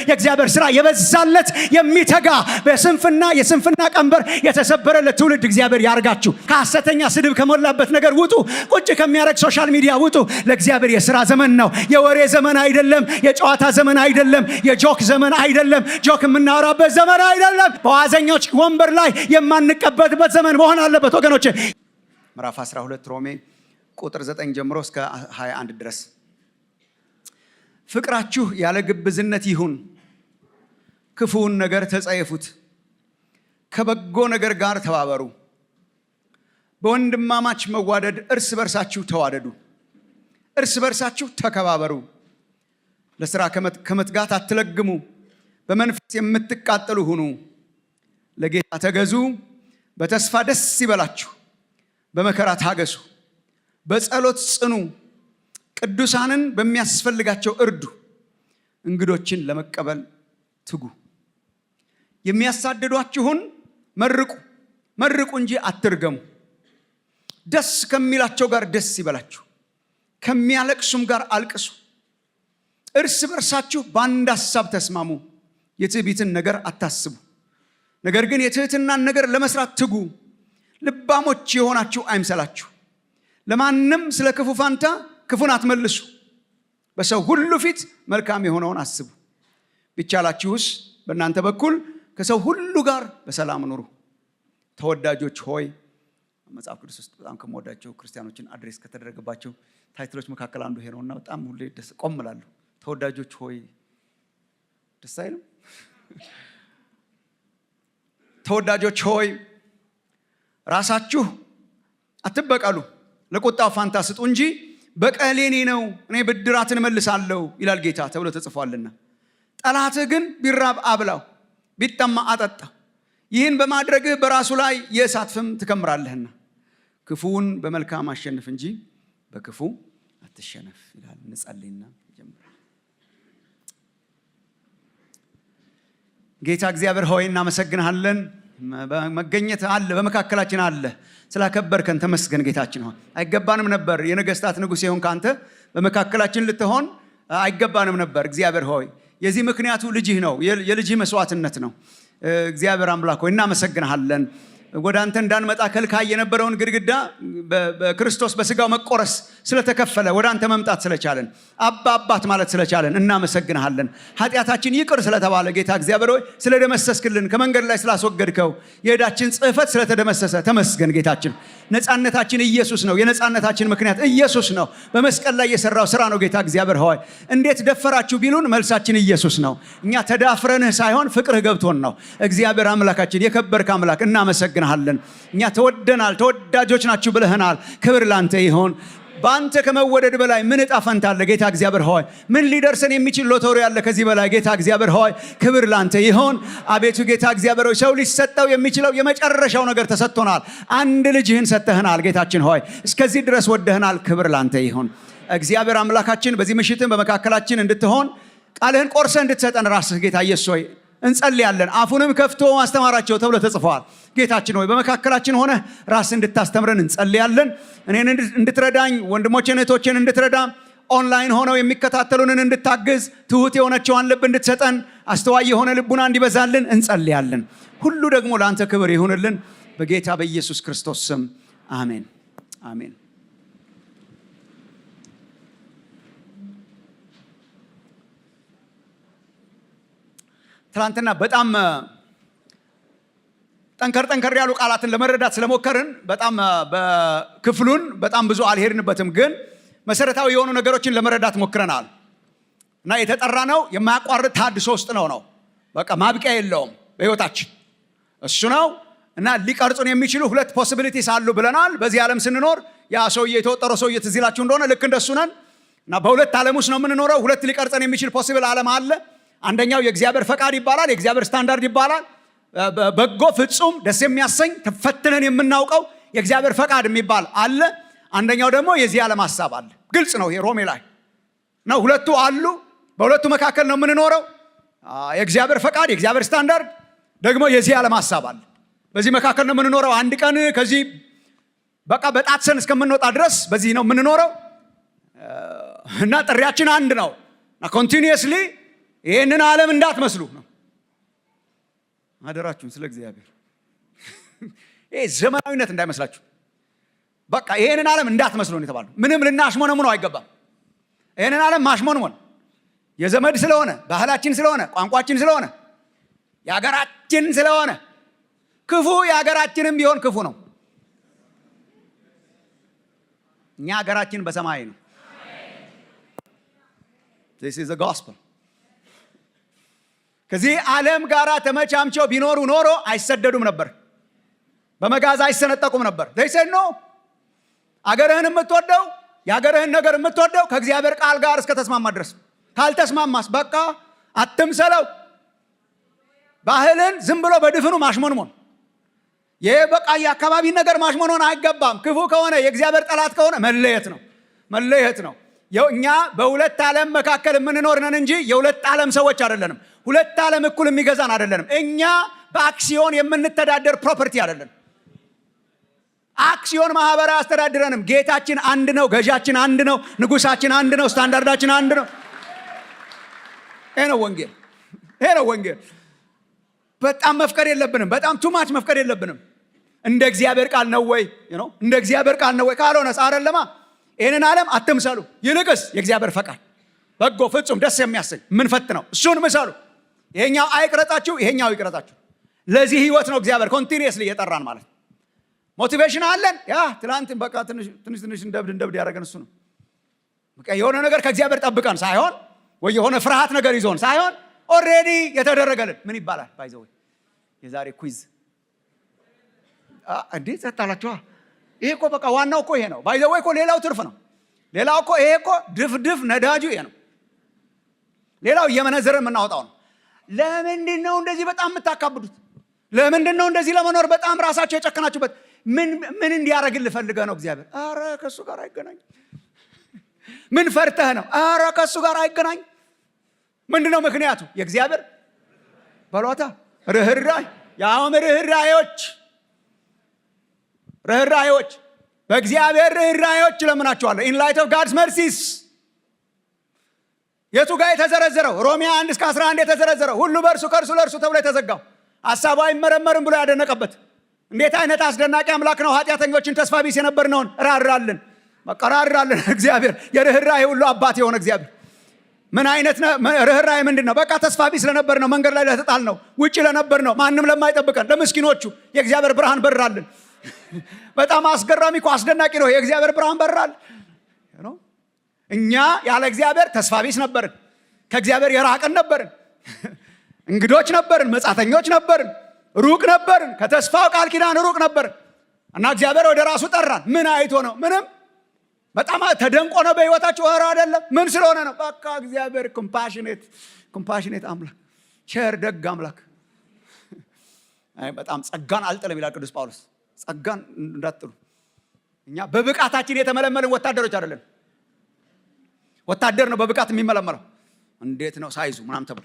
የእግዚአብሔር ስራ የበዛለት፣ የሚተጋ፣ በስንፍና የስንፍና ቀንበር የተሰበረለት ትውልድ እግዚአብሔር ያርጋችሁ። ከሐሰተኛ ስድብ ከሞላበት ነገር ውጡ። ቁጭ ከሚያደርግ social media ውጡ። ለእግዚአብሔር የስራ ዘመን ነው። የወሬ ዘመን አይደለም። የጨዋታ ዘመን አይደለም። የ joke ዘመን አይደለም። Joke የምናወራበት ዘመን አይደለም። በዋዘኞች ወንበር ላይ የማንቀመጥበት ዘመን መሆን አለበት ወገኖች። ምዕራፍ 12 ሮሜ ቁጥር 9 ጀምሮ እስከ 21 ድረስ። ፍቅራችሁ ያለ ግብዝነት ይሁን፣ ክፉውን ነገር ተጸየፉት፣ ከበጎ ነገር ጋር ተባበሩ። በወንድማማች መዋደድ እርስ በርሳችሁ ተዋደዱ፣ እርስ በርሳችሁ ተከባበሩ። ለሥራ ከመትጋት አትለግሙ፣ በመንፈስ የምትቃጠሉ ሁኑ። ለጌታ ተገዙ፣ በተስፋ ደስ ይበላችሁ፣ በመከራ ታገሱ፣ በጸሎት ጽኑ፣ ቅዱሳንን በሚያስፈልጋቸው እርዱ፣ እንግዶችን ለመቀበል ትጉ። የሚያሳድዷችሁን መርቁ፣ መርቁ እንጂ አትርገሙ። ደስ ከሚላቸው ጋር ደስ ይበላችሁ፣ ከሚያለቅሱም ጋር አልቅሱ። እርስ በርሳችሁ በአንድ ሐሳብ ተስማሙ። የትዕቢትን ነገር አታስቡ፣ ነገር ግን የትህትናን ነገር ለመስራት ትጉ። ልባሞች የሆናችሁ አይምሰላችሁ። ለማንም ስለ ክፉ ፋንታ ክፉን አትመልሱ። በሰው ሁሉ ፊት መልካም የሆነውን አስቡ። ቢቻላችሁስ በእናንተ በኩል ከሰው ሁሉ ጋር በሰላም ኑሩ። ተወዳጆች ሆይ፣ መጽሐፍ ቅዱስ ውስጥ በጣም ከምወዳቸው ክርስቲያኖችን address ከተደረገባቸው title ኦች መካከል አንዱ ይሄ ነውና በጣም ሁሌ ደስ ቆም እላለሁ። ተወዳጆች ሆይ ደስ አይልም? ተወዳጆች ሆይ፣ ራሳችሁ አትበቀሉ፣ ለቁጣው ፋንታ ስጡ እንጂ በቀል የኔ ነው፣ እኔ ብድራትን እመልሳለሁ ይላል ጌታ ተብሎ ተጽፏልና። ጠላትህ ግን ቢራብ አብላው፣ ቢጠማ አጠጣው። ይህን በማድረግህ በራሱ ላይ የእሳት ፍም ትከምራለህና። ክፉውን በመልካም አሸንፍ እንጂ በክፉ አትሸነፍ ይላል። እንጸልይና ጀምራል። ጌታ እግዚአብሔር ሆይ፣ እናመሰግንሃለን። መገኘት አለ፣ በመካከላችን አለ። ስላከበርከን ተመስገን ጌታችን ሆይ። አይገባንም ነበር፣ የነገስታት ንጉሥ የሆንክ አንተ በመካከላችን ልትሆን አይገባንም ነበር። እግዚአብሔር ሆይ፣ የዚህ ምክንያቱ ልጅህ ነው፣ የልጅህ መስዋዕትነት ነው። እግዚአብሔር አምላክ ሆይ፣ እናመሰግንሃለን። ወደ አንተ እንዳንመጣ ከልካይ የነበረውን ግድግዳ በክርስቶስ በስጋው መቆረስ ስለተከፈለ ወደ አንተ መምጣት ስለቻለን፣ አባ አባት ማለት ስለቻለን እናመሰግንሃለን። ኃጢአታችን ይቅር ስለተባለ፣ ጌታ እግዚአብሔር ሆይ፣ ስለደመሰስክልን፣ ከመንገድ ላይ ስላስወገድከው፣ የዕዳችን ጽሕፈት ስለተደመሰሰ ተመስገን ጌታችን። ነፃነታችን ኢየሱስ ነው። የነፃነታችን ምክንያት ኢየሱስ ነው። በመስቀል ላይ የሰራው ስራ ነው። ጌታ እግዚአብሔር ሆይ፣ እንዴት ደፈራችሁ ቢሉን መልሳችን ኢየሱስ ነው። እኛ ተዳፍረንህ ሳይሆን ፍቅርህ ገብቶን ነው። እግዚአብሔር አምላካችን፣ የከበርክ አምላክ፣ እናመሰግንሃለን። እኛ ተወደናል፣ ተወዳጆች ናችሁ ብለህናል። ክብር ላንተ ይሆን። በአንተ ከመወደድ በላይ ምን እጣ ፈንታ አለ? ጌታ እግዚአብሔር ሆይ፣ ምን ሊደርሰን የሚችል ሎተሪ አለ ከዚህ በላይ? ጌታ እግዚአብሔር ሆይ፣ ክብር ላንተ ይሆን። አቤቱ ጌታ እግዚአብሔር ሆይ፣ ሰው ሊሰጠው የሚችለው የመጨረሻው ነገር ተሰጥቶናል። አንድ ልጅህን ሰጥተህናል። ጌታችን ሆይ፣ እስከዚህ ድረስ ወደህናል። ክብር ላንተ ይሁን። እግዚአብሔር አምላካችን፣ በዚህ ምሽትም በመካከላችን እንድትሆን፣ ቃልህን ቆርሰህ እንድትሰጠን ራስህ ጌታ ኢየሱስ ሆይ እንጸልያለን። አፉንም ከፍቶ አስተማራቸው ተብሎ ተጽፏል። ጌታችን ሆይ፣ በመካከላችን ሆነህ ራስህ እንድታስተምረን እንጸልያለን። እኔን እንድትረዳኝ፣ ወንድሞቼን እህቶቼን እንድትረዳ፣ ኦንላይን ሆነው የሚከታተሉንን እንድታግዝ፣ ትሁት የሆነችዋን ልብ እንድትሰጠን፣ አስተዋይ የሆነ ልቡና እንዲበዛልን እንጸልያለን። ሁሉ ደግሞ ለአንተ ክብር ይሁንልን። በጌታ በኢየሱስ ክርስቶስ ስም አሜን፣ አሜን። ትናንትና በጣም ጠንከር ጠንከር ያሉ ቃላትን ለመረዳት ስለሞከርን በጣም በክፍሉን በጣም ብዙ አልሄድንበትም፣ ግን መሰረታዊ የሆኑ ነገሮችን ለመረዳት ሞክረናል። እና የተጠራነው የማያቋርጥ ታድሶ ውስጥ ነው። በቃ ማብቂያ የለውም በህይወታችን፣ እሱ ነው። እና ሊቀርጹን የሚችሉ ሁለት possibilities አሉ ብለናል። በዚህ ዓለም ስንኖር ያ ሰውዬ፣ የተወጠረው ሰውዬ ትዝ ይላችሁ እንደሆነ፣ ልክ እንደሱ ነን። እና በሁለት ዓለም ውስጥ ነው የምንኖረው። ሁለት ሊቀርጸን የሚችል possible ዓለም አለ። አንደኛው የእግዚአብሔር ፈቃድ ይባላል፣ የእግዚአብሔር ስታንዳርድ ይባላል። በጎ፣ ፍጹም፣ ደስ የሚያሰኝ፣ ተፈትነን የምናውቀው የእግዚአብሔር ፈቃድ የሚባል አለ። አንደኛው ደግሞ የዚህ ዓለም ሀሳብ አለ። ግልጽ ነው፣ ይሄ ሮሜ ላይ ነው። ሁለቱ አሉ። በሁለቱ መካከል ነው የምንኖረው። የእግዚአብሔር ፈቃድ፣ የእግዚአብሔር ስታንዳርድ፣ ደግሞ የዚህ ዓለም ሀሳብ አለ። በዚህ መካከል ነው የምንኖረው። አንድ ቀን ከዚህ በቃ በጣትሰን እስከምንወጣ ድረስ በዚህ ነው የምንኖረው። እና ጥሪያችን አንድ ነው። Continuously ይህንን ዓለም እንዳትመስሉ ነው። አደራችሁን ስለ እግዚአብሔር፣ ይሄ ዘመናዊነት እንዳይመስላችሁ። በቃ ይህንን ዓለም እንዳትመስሉ ነው የተባለው። ምንም ልናሽሞነሙነው አይገባም። ይህንን ዓለም ማሽሞንሞን የዘመድ ስለሆነ፣ ባህላችን ስለሆነ፣ ቋንቋችን ስለሆነ፣ የሀገራችን ስለሆነ፣ ክፉ የሀገራችንም ቢሆን ክፉ ነው። እኛ ሀገራችን በሰማይ ነው። This is the gospel። ከዚህ ዓለም ጋር ተመቻምቸው ቢኖሩ ኖሮ አይሰደዱም ነበር፣ በመጋዝ አይሰነጠቁም ነበር። They said no። አገርህን የምትወደው፣ የአገርህን ነገር የምትወደው ከእግዚአብሔር ቃል ጋር እስከተስማማ ድረስ፣ ካልተስማማስ በቃ አትምሰለው። ባህልን ዝም ብሎ በድፍኑ ማሽሞንሞን፣ ይህ በቃ የአካባቢ ነገር ማሽሞንሞን አይገባም። ክፉ ከሆነ፣ የእግዚአብሔር ጠላት ከሆነ መለየት ነው፣ መለየት ነው። እኛ በሁለት ዓለም መካከል የምንኖር ነን እንጂ የሁለት ዓለም ሰዎች አይደለንም። ሁለት ዓለም እኩል የሚገዛን አይደለንም። እኛ በአክሲዮን የምንተዳደር property አይደለንም። አክሲዮን ማህበር አያስተዳድረንም። ጌታችን አንድ ነው፣ ገዣችን አንድ ነው፣ ንጉሳችን አንድ ነው፣ ስታንዳርዳችን አንድ ነው። ይሄ ነው ወንጌል። ይሄ ነው ወንጌል። በጣም መፍቀድ የለብንም። በጣም too much መፍቀድ የለብንም። እንደ እግዚአብሔር ቃል ነው ወይ? እንደ እግዚአብሔር ቃል ነው ወይ? ካልሆነስ አይደለማ። ይህንን ዓለም አትምሰሉ። ይልቅስ የእግዚአብሔር ፈቃድ በጎ፣ ፍጹም፣ ደስ የሚያሰኝ ምንፈት ነው፣ እሱን ምሰሉ። ይሄኛው አይቅረጻችሁ፣ ይሄኛው ይቅረጻችሁ። ለዚህ ህይወት ነው እግዚአብሔር continuously እየጠራን ማለት ነው። Motivation አለን። Yeah፣ ትላንት በቃ ትንሽ ትንሽ እንደብድ እንደብድ ያደረገን እሱ ነው። በቃ የሆነ ነገር ከእግዚአብሔር ጠብቀን ሳይሆን ወይ የሆነ ፍርሃት ነገር ይዞን ሳይሆን already የተደረገልን ምን ይባላል? By the way የዛሬ quiz እንዴ፣ ጸጥ አላችኋ? ይሄ እኮ በቃ ዋናው እኮ ይሄ ነው። By the way እኮ ሌላው ትርፍ ነው። ሌላው እኮ ይሄ እኮ ድፍድፍ ነዳጁ ይሄ ነው። ሌላው እየመነዘርን የምናወጣው ነው። ለምንድን ነው እንደዚህ በጣም የምታካብዱት? ለምንድን ነው እንደዚህ ለመኖር በጣም ራሳችሁ የጨከናችሁበት? ምን ምን እንዲያደርግልህ ፈልገህ ነው እግዚአብሔር? አረ ከእሱ ጋር አይገናኝ። ምን ፈርተህ ነው? አረ ከእሱ ጋር አይገናኝ። ምንድን ነው ምክንያቱ? የእግዚአብሔር በሏታ ርኅራኄ፣ ያውም ርኅራኄዎች፣ ርኅራኄዎች፣ በእግዚአብሔር ርኅራኄዎች እለምናችኋለሁ። In light of God's mercies የቱ ጋር የተዘረዘረው? ሮሜ 1 እስከ 11 የተዘረዘረው፣ ሁሉ በእርሱ፣ ከእርሱ፣ ለእርሱ ተብሎ የተዘጋው፣ ሀሳቡ አይመረመርም ብሎ ያደነቀበት፣ እንዴት አይነት አስደናቂ አምላክ ነው! ኃጢአተኞችን፣ ተስፋ ቢስ የነበርነውን ራራልን፣ በቃ ራራልን። እግዚአብሔር የርኅራኄ ሁሉ አባት የሆነ እግዚአብሔር ምን አይነት ርኅራኄ ምንድን ነው? በቃ ተስፋ ቢስ ለነበርነው፣ መንገድ ላይ ለተጣልነው፣ ውጭ ለነበርነው፣ ማንም ለማይጠብቀን ለምስኪኖቹ የእግዚአብሔር ብርሃን በራልን። በጣም አስገራሚ እኮ፣ አስደናቂ ነው። የእግዚአብሔር ብርሃን በራል። እኛ ያለ እግዚአብሔር ተስፋ ቢስ ነበርን። ከእግዚአብሔር የራቅን ነበርን። እንግዶች ነበርን፣ መጻተኞች ነበርን፣ ሩቅ ነበርን፣ ከተስፋው ቃል ኪዳን ሩቅ ነበርን እና እግዚአብሔር ወደ ራሱ ጠራን። ምን አይቶ ነው? ምንም። በጣም ተደንቆ ነው በህይወታችሁ? ኧረ አይደለም። ምን ስለሆነ ነው? በቃ እግዚአብሔር compassionate፣ compassionate አምላክ፣ ቸር ደግ አምላክ። በጣም ጸጋን አልጥልም ይላል ቅዱስ ጳውሎስ። ጸጋን እንዳትጥሉ። እኛ በብቃታችን የተመለመልን ወታደሮች አይደለንም። ወታደር ነው በብቃት የሚመለመለው። እንዴት ነው size ኡ ምናምን ተብሎ፣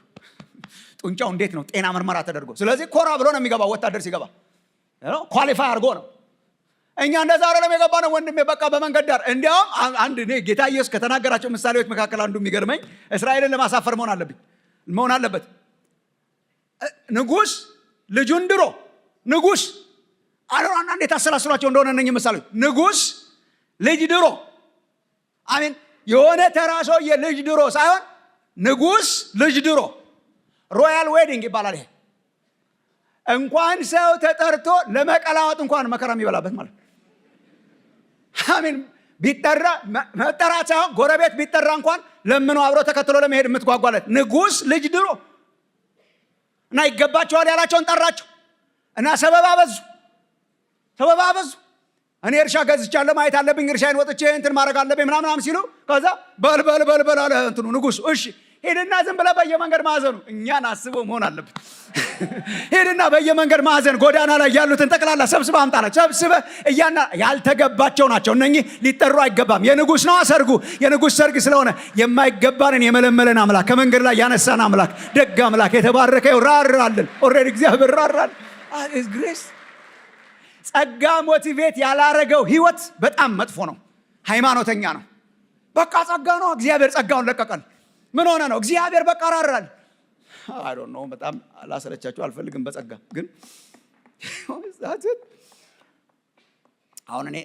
ጡንቻው እንዴት ነው፣ ጤና ምርመራ ተደርጎ። ስለዚህ ኮራ ብሎ ነው የሚገባው። ወታደር ሲገባ qualify አድርጎ ነው። እኛ እንደዛ አይደለም የገባነው ወንድሜ። በቃ በመንገድ ዳር፣ እንዲያውም አንድ እኔ ጌታ ኢየሱስ ከተናገራቸው ምሳሌዎች መካከል አንዱ የሚገርመኝ፣ እስራኤልን ለማሳፈር መሆን አለበት። ንጉስ ልጁን ድሮ፣ ንጉስ፣ አንዳንዴ ታሰላስሏቸው እንደሆነ እነኝህ ምሳሌዎች፣ ንጉስ ልጅ ድሮ፣ I mean የሆነ ተራ ሰውዬ ልጅ ድሮ ሳይሆን ንጉስ ልጅ ድሮ፣ royal wedding ይባላል። ይሄ እንኳን ሰው ተጠርቶ ለመቀላወጥ እንኳን መከራ የሚበላበት ማለት፣ I mean ቢጠራ፣ መጠራት ሳይሆን ጎረቤት ቢጠራ እንኳን ለምኖ አብሮ ተከትሎ ለመሄድ የምትጓጓለት ንጉስ ልጅ ድሮ እና ይገባቸዋል ያላቸውን ጠራቸው እና ሰበብ አበዙ፣ ሰበብ አበዙ። እኔ እርሻ ገዝቻለሁ፣ ማየት አለብኝ፣ እርሻዬን ወጥቼ እንትን ማድረግ አለብኝ ምናምን ምናምን ሲሉ፣ ከዛ በል በል በል በል አለ እንትኑ ንጉሱ። እሺ ሄድና ዝም ብለህ በየመንገድ ማዕዘኑ፣ እኛን አስቦ መሆን አለበት። ሄድና በየመንገድ ማዕዘን ጎዳና ላይ ያሉትን ጠቅላላ ሰብስበህ አምጣላቸው። ሰብስበህ እያና ያልተገባቸው ናቸው እነኚህ፣ ሊጠሩ አይገባም። የንጉስ ነዋ ሰርጉ። የንጉስ ሰርግ ስለሆነ የማይገባንን የመለመለን አምላክ፣ ከመንገድ ላይ ያነሳን አምላክ፣ ደግ አምላክ የተባረከ ራራልን። Already እግዚአብሔር ራራል። Grace፣ ጸጋ motivate ያላረገው ህይወት በጣም መጥፎ ነው። ሃይማኖተኛ ነው። በቃ ጸጋ ነው። እግዚአብሔር ጸጋውን ለቀቀን። ምን ሆነ ነው? እግዚአብሔር በቃ ራራል። I don't know፣ በጣም ላሰለቻችሁ አልፈልግም። በጸጋ ግን አሁን እኔ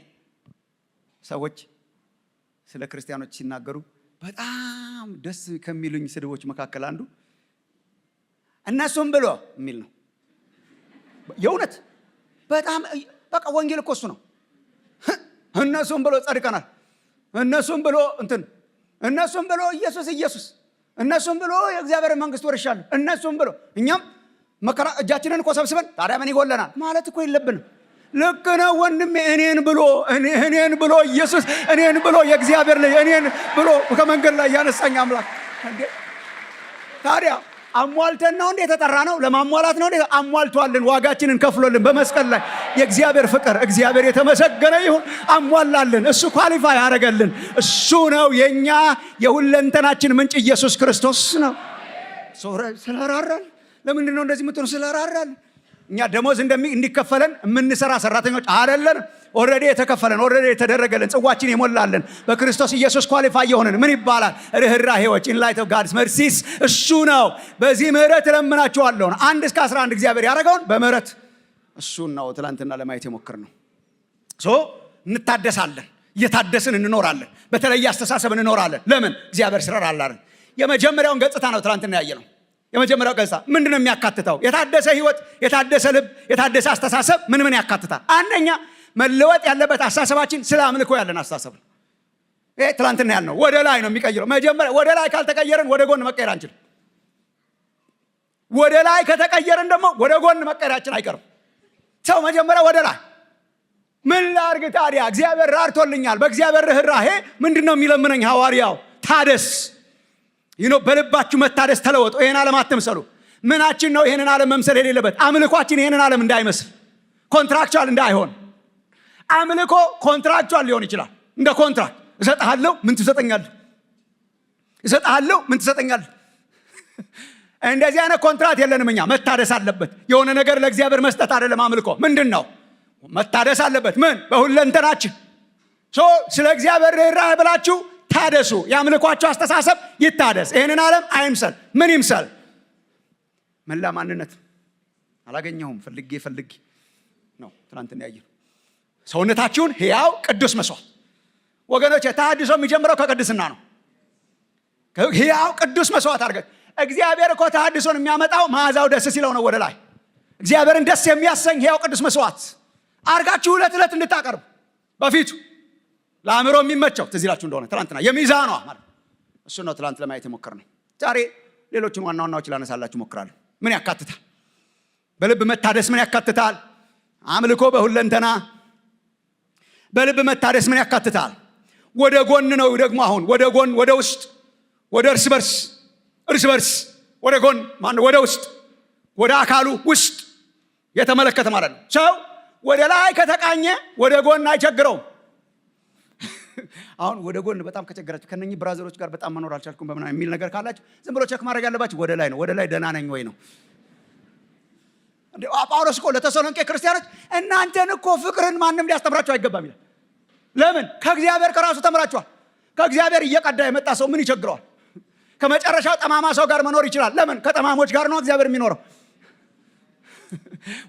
ሰዎች ስለ ክርስቲያኖች ሲናገሩ በጣም ደስ ከሚሉኝ ስድቦች መካከል አንዱ እነሱም ብሎ የሚል ነው። የእውነት በጣም በቃ ወንጌል እኮ እሱ ነው። እነሱም ብሎ ጸድቀናል፣ እነሱም ብሎ እንትን፣ እነሱም ብሎ ኢየሱስ ኢየሱስ፣ እነሱም ብሎ የእግዚአብሔር መንግስት ወርሻለሁ፣ እነሱም ብሎ እኛም መከራ እጃችንን እኮ ሰብስበን ታዲያ ምን ይጎለናል ማለት እኮ የለብንም። ልክ ነው ወንድሜ። እኔን ብሎ፣ እኔን ብሎ ኢየሱስ፣ እኔን ብሎ የእግዚአብሔር ልጅ፣ እኔን ብሎ ከመንገድ ላይ ያነሳኝ አምላክ። ታዲያ አሟልተን ነው እንዴ የተጠራነው? ለማሟላት ነው እንዴ? አሟልቷልን፣ ዋጋችንን ከፍሎልን በመስቀል ላይ። የእግዚአብሔር ፍቅር፣ እግዚአብሔር የተመሰገነ ይሁን። አሟላልን። እሱ qualify ያደረገልን። እሱ ነው የኛ የሁለንተናችን ምንጭ፣ ኢየሱስ ክርስቶስ ነው። ስለራራል። ለምንድን ነው እንደዚህ የምትሆኑ? ስለራራል። እኛ ደሞዝ እንዲከፈለን የምንሰራ ሰራተኞች አይደለን። Already የተከፈለን፣ already የተደረገልን፣ ጽዋችን የሞላልን፣ በክርስቶስ ኢየሱስ qualify የሆንን ምን ይባላል? ርኅራሄዎች፣ in light of God's mercies እሱ ነው። በዚህ ምህረት እለምናችኋለሁ። 1 እስከ 11 እግዚአብሔር ያደረገውን በምህረት እሱን ነው ትላንትና ለማየት የሞከርነው። So እንታደሳለን፣ እየታደስን እንኖራለን፣ በተለየ አስተሳሰብ እንኖራለን። ለምን? እግዚአብሔር ስለራራልን። የመጀመሪያውን ገጽታ ነው ትላንትና ያየነው። የመጀመሪያው ገጽታ ምንድን ነው የሚያካትተው? የታደሰ ህይወት፣ የታደሰ ልብ፣ የታደሰ አስተሳሰብ ምን ምን ያካትታል? አንደኛ መለወጥ ያለበት አስተሳሰባችን ስለ አምልኮ ያለን አስተሳሰብ ነው። ይሄ ትላንትና ያልነው ወደ ላይ ነው የሚቀይረው። መጀመሪያ ወደ ላይ ካልተቀየርን ወደ ጎን መቀየር አንችልም። ወደ ላይ ከተቀየርን ደግሞ ወደ ጎን መቀየራችን አይቀርም። ሰው መጀመሪያ ወደ ላይ ምን ላርግ ታዲያ? እግዚአብሔር ራርቶልኛል። በእግዚአብሔር ርኅራሄ ምንድን ነው የሚለምነኝ ሐዋርያው? ታደስ፣ በልባችሁ መታደስ ተለወጡ። ይህን ዓለም አትምሰሉ። ምናችን ነው ይህንን ዓለም መምሰል የሌለበት? አምልኳችን ይህንን ዓለም እንዳይመስል፣ contractual እንዳይሆን። አምልኮ contractual ሊሆን ይችላል። እንደ contract እሰጥሃለሁ፣ ምን ትሰጠኛለህ? እሰጥሃለሁ፣ ምን ትሰጠኛለህ? እንደዚህ አይነት ኮንትራት የለንም እኛ። መታደስ አለበት። የሆነ ነገር ለእግዚአብሔር መስጠት አይደለም አምልኮ። ምንድን ነው መታደስ አለበት? ምን? በሁለንተናችን። ስለ እግዚአብሔር ርኅራኄ ብላችሁ ታደሱ። የአምልኳችሁ አስተሳሰብ ይታደስ። ይህንን ዓለም አይምሰል። ምን ይምሰል? መላ ማንነት አላገኘሁም፣ ፈልጌ ፈልጌ ነው ትናንትና ያየነው። ሰውነታችሁን ሕያው ቅዱስ መስዋዕት። ወገኖች፣ ተሐድሶ የሚጀምረው ከቅድስና ነው። ሕያው ቅዱስ መስዋዕት አድርገን። እግዚአብሔር እኮ ተሐድሶን የሚያመጣው መዓዛው ደስ ሲለው ነው ወደ ላይ። እግዚአብሔርን ደስ የሚያሰኝ ሕያው ቅዱስ መስዋዕት አርጋችሁ ዕለት ዕለት እንድታቀርቡ በፊቱ ለአእምሮ የሚመቸው። ትዝ ይላችሁ እንደሆነ ትላንትና የሚዛኗ ማለት እሱ ነው ትላንት ለማየት የሞከርነው። ዛሬ ሌሎችን ዋና ዋናዎች ላነሳላችሁ እሞክራለሁ። ምን ያካትታል? በልብ መታደስ ምን ያካትታል? አምልኮ በሁለንተና። በልብ መታደስ ምን ያካትታል? ወደ ጎን ነው ደግሞ አሁን ወደ ጎን፣ ወደ ውስጥ፣ ወደ እርስ በርስ፣ እርስ በርስ፣ ወደ ጎን ማነው፣ ወደ ውስጥ፣ ወደ አካሉ ውስጥ የተመለከተ ማለት ነው። ሰው ወደ ላይ ከተቃኘ ወደ ጎን አይቸግረውም። አሁን ወደ ጎን በጣም ከቸገራችሁ፣ ከነኚህ brother ኦች ጋር በጣም መኖር አልቻልኩም በምናምን የሚል ነገር ካላችሁ ዝም ብሎ check ማድረግ ያለባችሁ ወደ ላይ ነው። ወደ ላይ ደህና ነኝ ወይ ነው። ጳውሎስ እኮ ለተሰሎንቄ ክርስቲያኖች እናንተን እኮ ፍቅርን ማንም ሊያስተምራችሁ አይገባም ይላል። ለምን? ከእግዚአብሔር ከራሱ ተምራችኋል። ከእግዚአብሔር እየቀዳ የመጣ ሰው ምን ይቸግረዋል? ከመጨረሻው ጠማማ ሰው ጋር መኖር ይችላል። ለምን? ከጠማሞች ጋር ነው እግዚአብሔር የሚኖረው።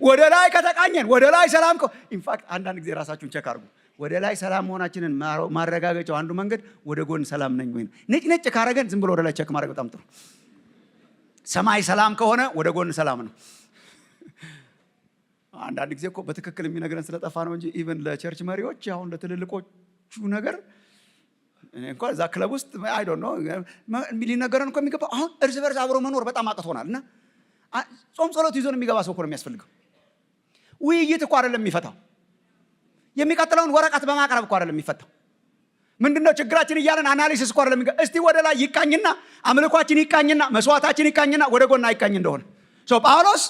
ወደ ላይ ከተቃኘን፣ ወደ ላይ ሰላም፣ in fact አንዳንድ ጊዜ ራሳችሁን check አድርጉ። ወደ ላይ ሰላም መሆናችንን ማረጋገጫው አንዱ መንገድ ወደ ጎን ሰላም ነኝ ወይ ነው። ንጭ ንጭ ካረገን ዝም ብሎ ወደ ላይ check ማድረግ በጣም ጥሩ። ሰማይ ሰላም ከሆነ ወደ ጎን ሰላም ነው። አንዳንድ ጊዜ እኮ በትክክል የሚነግረን ስለጠፋ ነው እንጂ even ለ church መሪዎች፣ አሁን ለትልልቆቹ ነገር እኔ እንኳን እዛ ክለብ ውስጥ I don't know ሊነገረን እኮ የሚገባው። አሁን እርስ በርስ አብሮ መኖር በጣም አቅቶናል እና ጾም ጸሎት ይዞን የሚገባ ሰው እኮ ነው የሚያስፈልገው። ውይይት እኮ አይደለም የሚፈታው። የሚቀጥለውን ወረቀት በማቅረብ እኮ አይደለም የሚፈታው። ምንድነው ችግራችን እያለን analysis እኮ አይደለም። እስቲ ወደ ላይ ይቃኝና፣ አምልኳችን ይቃኝና፣ መስዋዕታችን ይቃኝና ወደ ጎን አይቃኝ እንደሆነ። ጳውሎስ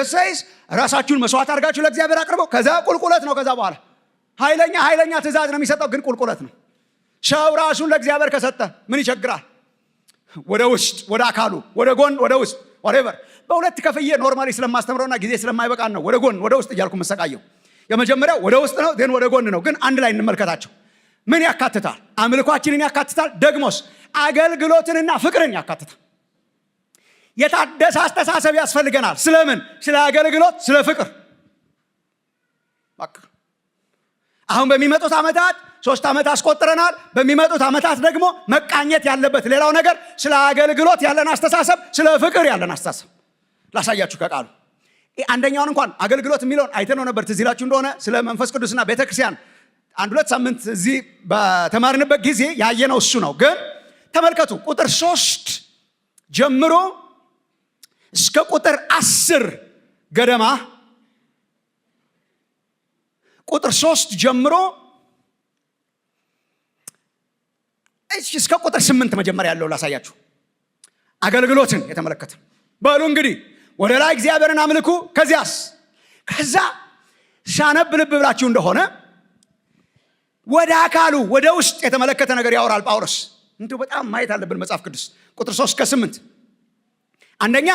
says ራሳችሁን መስዋዕት አድርጋችሁ ለእግዚአብሔር አቅርቡ። ከዛ ቁልቁለት ነው። ከዛ በኋላ ኃይለኛ ኃይለኛ ትእዛዝ ነው የሚሰጠው፣ ግን ቁልቁለት ነው። ሰው ራሱን ለእግዚአብሔር ከሰጠ ምን ይቸግራል? ወደ ውስጥ፣ ወደ አካሉ፣ ወደ ጎን፣ ወደ ውስጥ፣ whatever። በሁለት ከፍዬ normally ስለማስተምረውና ጊዜ ስለማይበቃን ነው ወደ ጎን ወደ ውስጥ እያልኩ መሰቃየው። የመጀመሪያው ወደ ውስጥ ነው፣ then ወደ ጎን ነው። ግን አንድ ላይ እንመልከታቸው። ምን ያካትታል? አምልኳችንን ያካትታል። ደግሞስ አገልግሎትንና ፍቅርን ያካትታል። የታደሰ አስተሳሰብ ያስፈልገናል። ስለምን? ስለ አገልግሎት፣ ስለ ፍቅር። በቃ አሁን በሚመጡት ዓመታት፣ 3 ዓመት አስቆጥረናል። በሚመጡት ዓመታት ደግሞ መቃኘት ያለበት ሌላው ነገር ስለ አገልግሎት ያለን አስተሳሰብ፣ ስለ ፍቅር ያለን አስተሳሰብ ላሳያችሁ ከቃሉ። አንደኛውን እንኳን አገልግሎት የሚለውን አይተነው ነበር። ትዝ ይላችሁ እንደሆነ ስለ መንፈስ ቅዱስና ቤተክርስቲያን አንድ ሁለት ሳምንት እዚህ በተማርንበት ጊዜ ያየነው እሱ ነው። ግን ተመልከቱ፣ ቁጥር 3 ጀምሮ እስከ ቁጥር 10 ገደማ፣ ቁጥር 3 ጀምሮ እስከ ቁጥር 8 መጀመሪያ ያለው ላሳያችሁ፣ አገልግሎትን የተመለከተ። በሉ እንግዲህ ወደ ላይ እግዚአብሔርን አምልኩ። ከዚያስ? ከዛ ሳነብ ልብ ብላችሁ እንደሆነ ወደ አካሉ፣ ወደ ውስጥ የተመለከተ ነገር ያወራል ጳውሎስ። እንዲሁ በጣም ማየት አለብን መጽሐፍ ቅዱስ። ቁጥር 3 ከ8 አንደኛ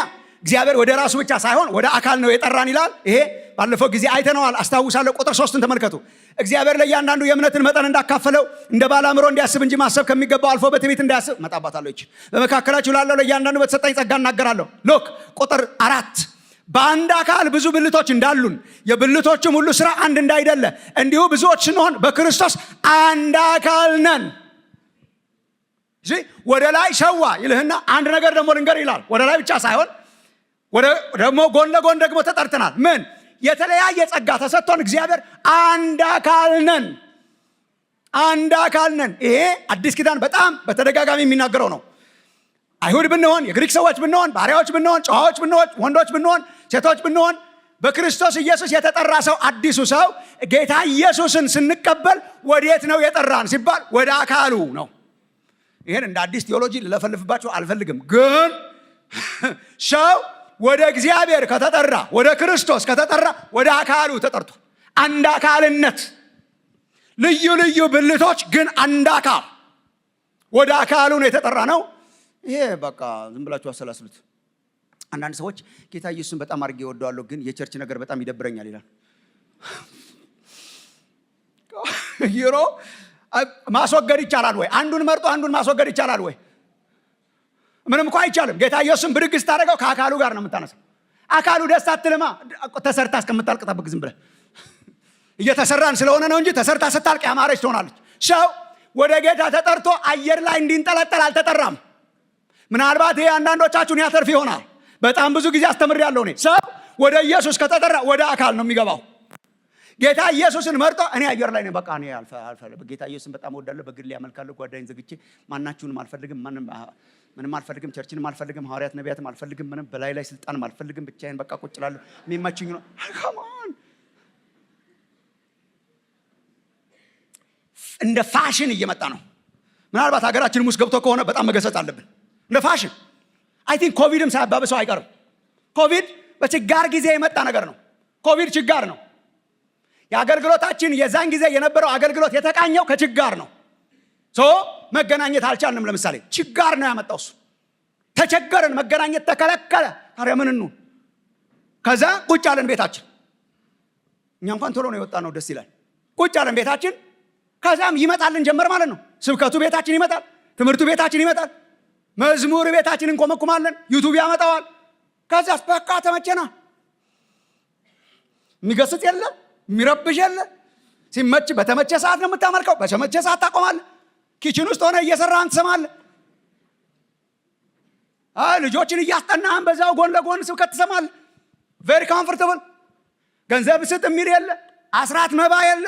እግዚአብሔር ወደ ራሱ ብቻ ሳይሆን ወደ አካል ነው የጠራን ይላል። ይሄ ባለፈው ጊዜ አይተነዋል፣ አስታውሳለሁ። ቁጥር 3ን ተመልከቱ። እግዚአብሔር ለእያንዳንዱ የእምነትን መጠን እንዳካፈለው እንደ ባለ አእምሮ እንዲያስብ እንጂ ማሰብ ከሚገባው አልፎ በትዕቢት እንዳያስብ፣ እመጣባታለሁ ይች፣ በመካከላችሁ ላለው ለእያንዳንዱ በተሰጠኝ ጸጋ እናገራለሁ። Look፣ ቁጥር 4፣ በአንድ አካል ብዙ ብልቶች እንዳሉን የብልቶችም ሁሉ ስራ አንድ እንዳይደለ እንዲሁ ብዙዎች ስንሆን በክርስቶስ አንድ አካል ነን። ወደ ላይ ሸዋ ይልህና አንድ ነገር ደግሞ ልንገር ይላል። ወደ ላይ ብቻ ሳይሆን ደግሞ ጎን ለጎን ደግሞ ተጠርተናል። ምን የተለያየ ጸጋ ተሰጥቶን እግዚአብሔር አንድ አካል ነን። አንድ አካል ነን። ይሄ አዲስ ኪዳን በጣም በተደጋጋሚ የሚናገረው ነው። አይሁድ ብንሆን፣ የግሪክ ሰዎች ብንሆን፣ ባሪያዎች ብንሆን፣ ጨዋዎች ብንሆን፣ ወንዶች ብንሆን፣ ሴቶች ብንሆን፣ በክርስቶስ ኢየሱስ የተጠራ ሰው፣ አዲሱ ሰው፣ ጌታ ኢየሱስን ስንቀበል ወዴት ነው የጠራን ሲባል ወደ አካሉ ነው። ይህን እንደ አዲስ ቴዎሎጂ ልለፈልፍባችሁ አልፈልግም። ግን ሰው ወደ እግዚአብሔር ከተጠራ፣ ወደ ክርስቶስ ከተጠራ ወደ አካሉ ተጠርቷል። አንድ አካልነት፣ ልዩ ልዩ ብልቶች ግን አንድ አካል፣ ወደ አካሉ ነው የተጠራ ነው። ይሄ በቃ ዝም ብላችሁ አሰላስሉት። አንዳንድ ሰዎች ጌታ ኢየሱስን በጣም አድርጌ እወደዋለሁ፣ ግን የ church ነገር በጣም ይደብረኛል ይላል። ይሮ ማስወገድ ይቻላል ወይ? አንዱን መርጦ አንዱን ማስወገድ ይቻላል ወይ? ምንም እኮ አይቻልም። ጌታ ኢየሱስን ብድግ ስታደርገው ከአካሉ ጋር ነው የምታነሳው። አካሉ ደስ አትልማ። ተሰርታ እስከምታልቅ ጠብቅ። ዝም ብለህ እየተሰራን ስለሆነ ነው እንጂ ተሰርታ ስታልቅ ያማረች ትሆናለች። ሰው ወደ ጌታ ተጠርቶ አየር ላይ እንዲንጠለጠል አልተጠራም። ምናልባት ይሄ አንዳንዶቻችሁን ያተርፍ ይሆናል። በጣም ብዙ ጊዜ አስተምሬያለሁ እኔ። ሰው ወደ ኢየሱስ ከተጠራ ወደ አካል ነው የሚገባው። ጌታ ኢየሱስን መርጦ እኔ አየር ላይ ነኝ፣ በቃ እኔ ጌታ ኢየሱስን በጣም እወዳለሁ፣ በግሌ ያመልካለሁ፣ ጓዳዬን ዘግቼ ማናችሁንም አልፈልግም፣ ምንም አልፈልግም፣ church ንም አልፈልግም፣ ሐዋርያት ነቢያትም አልፈልግም፣ ምንም በላይ ላይ ስልጣንም አልፈልግም፣ ብቻዬን በቃ ቁጭ እላለሁ፣ የሚመችኝ ነው። Come on፣ እንደ ፋሽን እየመጣ ነው። ምናልባት ሀገራችንም ውስጥ ገብቶ ከሆነ በጣም መገሰጽ አለብን። እንደ ፋሽን I think ኮቪድም ሳያባብሰው አይቀርም። ኮቪድ በችጋር ጊዜ የመጣ ነገር ነው። ኮቪድ ችጋር ነው። የአገልግሎታችን የዛን ጊዜ የነበረው አገልግሎት የተቃኘው ከችጋር ነው። So መገናኘት አልቻልንም። ለምሳሌ ችጋር ነው ያመጣው እሱ። ተቸገረን፣ መገናኘት ተከለከለ። ታዲያ ምን እንሁን? ከዛ ቁጭ አለን ቤታችን። እኛ እንኳን ቶሎ ነው የወጣነው፣ ደስ ይላል። ቁጭ አለን ቤታችን። ከዛም ይመጣልን ጀመር ማለት ነው። ስብከቱ ቤታችን ይመጣል፣ ትምህርቱ ቤታችን ይመጣል፣ መዝሙር ቤታችን እንኮመኩማለን፣ YouTube ያመጣዋል። ከዛስ በቃ ተመቸና። የሚገስጽ የለ፣ የሚረብሽ የለ። ሲመች በተመቸ ሰዓት ነው የምታመልከው፣ በተመቸ ሰዓት ታቆማለህ። Kitchen ውስጥ ሆነ እየሰራህን ትሰማለህ። ልጆችን እያስጠናህን በዛው ጎን ለጎን ስብከት ትሰማለህ። Very comfortable። ገንዘብ ስጥ የሚል የለ፣ አስራት መባ የለ።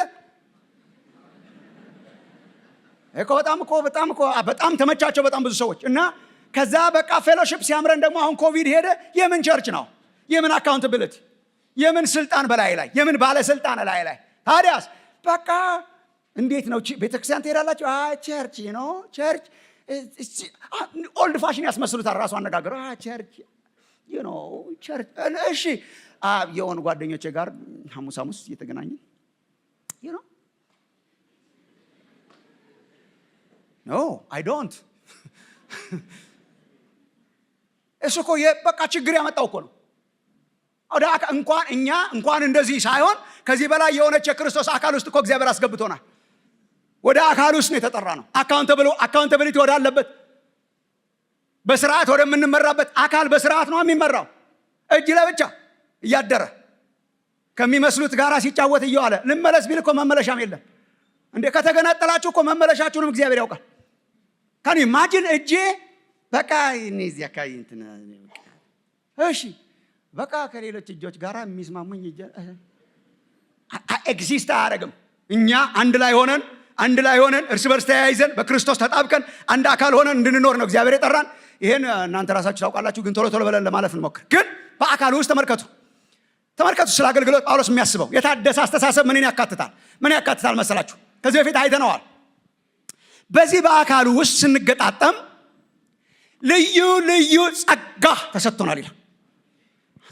እኮ በጣም እኮ በጣም እኮ በጣም ተመቻቸው በጣም ብዙ ሰዎች። እና ከዛ በቃ fellowship ሲያምረን ደግሞ አሁን ኮቪድ ሄደ። የምን church ነው? የምን accountability? የምን ስልጣን በላይ ላይ? የምን ባለስልጣን ላይ ላይ? ታዲያስ በቃ እንዴት ነው? ቤተክርስቲያን ትሄዳላችሁ? አይ church ነው፣ church old fashion ያስመስሉታል ራሱ አነጋገሩ። Church church። እሺ፣ የሆኑ ጓደኞቼ ጋር ሐሙስ ሐሙስ እየተገናኘን no, I don't። እሱ እኮ በቃ ችግር ያመጣው እኮ ነው። ወደ እንኳን እኛ እንኳን እንደዚህ ሳይሆን ከዚህ በላይ የሆነች የክርስቶስ አካል ውስጥ እኮ እግዚአብሔር አስገብቶናል። ወደ አካል ውስጥ ነው የተጠራ ነው። Accountability ወዳለበት በስርዓት ወደምንመራበት አካል በስርዓት ነው የሚመራው። እጅ ለብቻ እያደረ ከሚመስሉት ጋር ሲጫወት እየዋለ ልመለስ ቢል እኮ መመለሻም የለም እንዴ! ከተገነጠላችሁ እኮ መመለሻችሁንም እግዚአብሔር ያውቃል። Can you imagine እጄ በቃ እኔ እዚህ አካባቢ እንትን፣ እሺ በቃ ከሌሎች እጆች ጋር የሚስማሙኝ እጄ exist አያደርግም። እኛ አንድ ላይ ሆነን እርስ በርስ ተያይዘን በክርስቶስ ተጣብቀን አንድ አካል ሆነን እንድንኖር ነው እግዚአብሔር የጠራን። ይሄን እናንተ ራሳችሁ ታውቃላችሁ፣ ግን ቶሎ ቶሎ ብለን ለማለፍ እንሞክር። ግን በአካል ውስጥ ተመልከቱ፣ ተመልከቱ ስለ አገልግሎት ጳውሎስ የሚያስበው የታደሰ አስተሳሰብ ምንን ያካትታል? ምን ያካትታል መሰላችሁ? ከዚህ በፊት አይተነዋል። በዚህ በአካሉ ውስጥ ስንገጣጠም ልዩ ልዩ ጸጋ ተሰጥቶናል ይላል።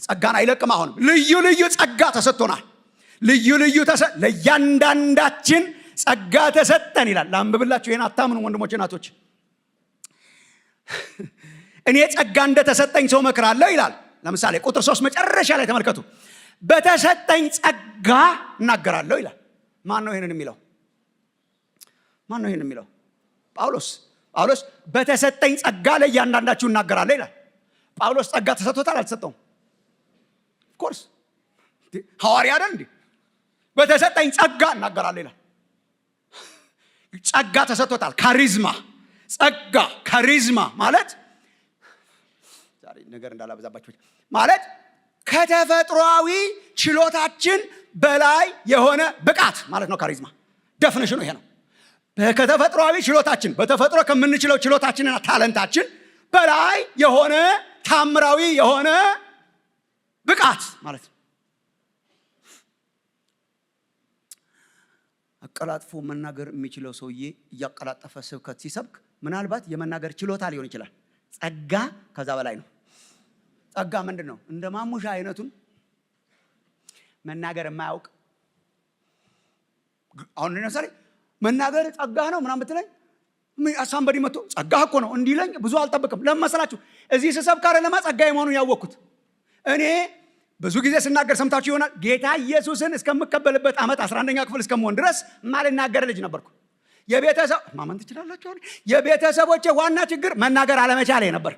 ጸጋን አይለቅም። አሁንም ልዩ ልዩ ጸጋ ተሰጥቶናል። ልዩ ልዩ ለእያንዳንዳችን ጸጋ ተሰጠን ይላል። ላንብብላችሁ፣ ይሄን አታምኑ ወንድሞች እናቶች። እኔ ጸጋ እንደተሰጠኝ ሰው እመክራለሁ ይላል። ለምሳሌ ቁጥር 3 መጨረሻ ላይ ተመልከቱ። በተሰጠኝ ጸጋ እናገራለሁ ይላል። ማን ነው ይሄንን የሚለው? ማን ነው ይሄንን የሚለው? ጳውሎስ። ጳውሎስ በተሰጠኝ ጸጋ ለእያንዳንዳችሁ እናገራለሁ ይላል። ጳውሎስ ጸጋ ተሰጥቶታል አልተሰጠውም? Of course፣ ሐዋርያ አይደል እንዴ? በተሰጠኝ ጸጋ እናገራለሁ ይላል። ጸጋ ተሰጥቶታል። Charisma፣ ጸጋ charisma ማለት፣ ዛሬ ነገር እንዳላበዛባችሁ፣ ማለት ከተፈጥሯዊ ችሎታችን በላይ የሆነ ብቃት ማለት ነው። Charisma definition ኑ ይሄ ነው። ከተፈጥሯዊ ችሎታችን፣ በተፈጥሮ ከምንችለው ችሎታችንና talent ኣችን በላይ የሆነ ታምራዊ የሆነ ብቃት ማለት ነው። አቀላጥፎ መናገር የሚችለው ሰውዬ እያቀላጠፈ ስብከት ሲሰብክ ምናልባት የመናገር ችሎታ ሊሆን ይችላል። ጸጋ ከዛ በላይ ነው። ጸጋ ምንድን ነው? እንደ ማሙሻ አይነቱን መናገር የማያውቅ፣ አሁን ለምሳሌ መናገር ጸጋ ነው ምናምን ብትለኝ፣ somebody መጥቶ ጸጋህ እኮ ነው እንዲለኝ ብዙ አልጠብቅም። ለምን መሰላችሁ? እዚህ ስሰብክ አይደለማ ጸጋዬ መሆኑን ያወቅኩት። እኔ ብዙ ጊዜ ስናገር ሰምታችሁ ይሆናል። ጌታ ኢየሱስን እስከምቀበልበት ዓመት 11ኛ ክፍል እስከምሆን ድረስ ማልናገር ልጅ ነበርኩ። የቤተሰብ፣ ማመን ትችላላችሁ። የቤተሰቦቼ ዋና ችግር መናገር አለመቻሌ ነበር።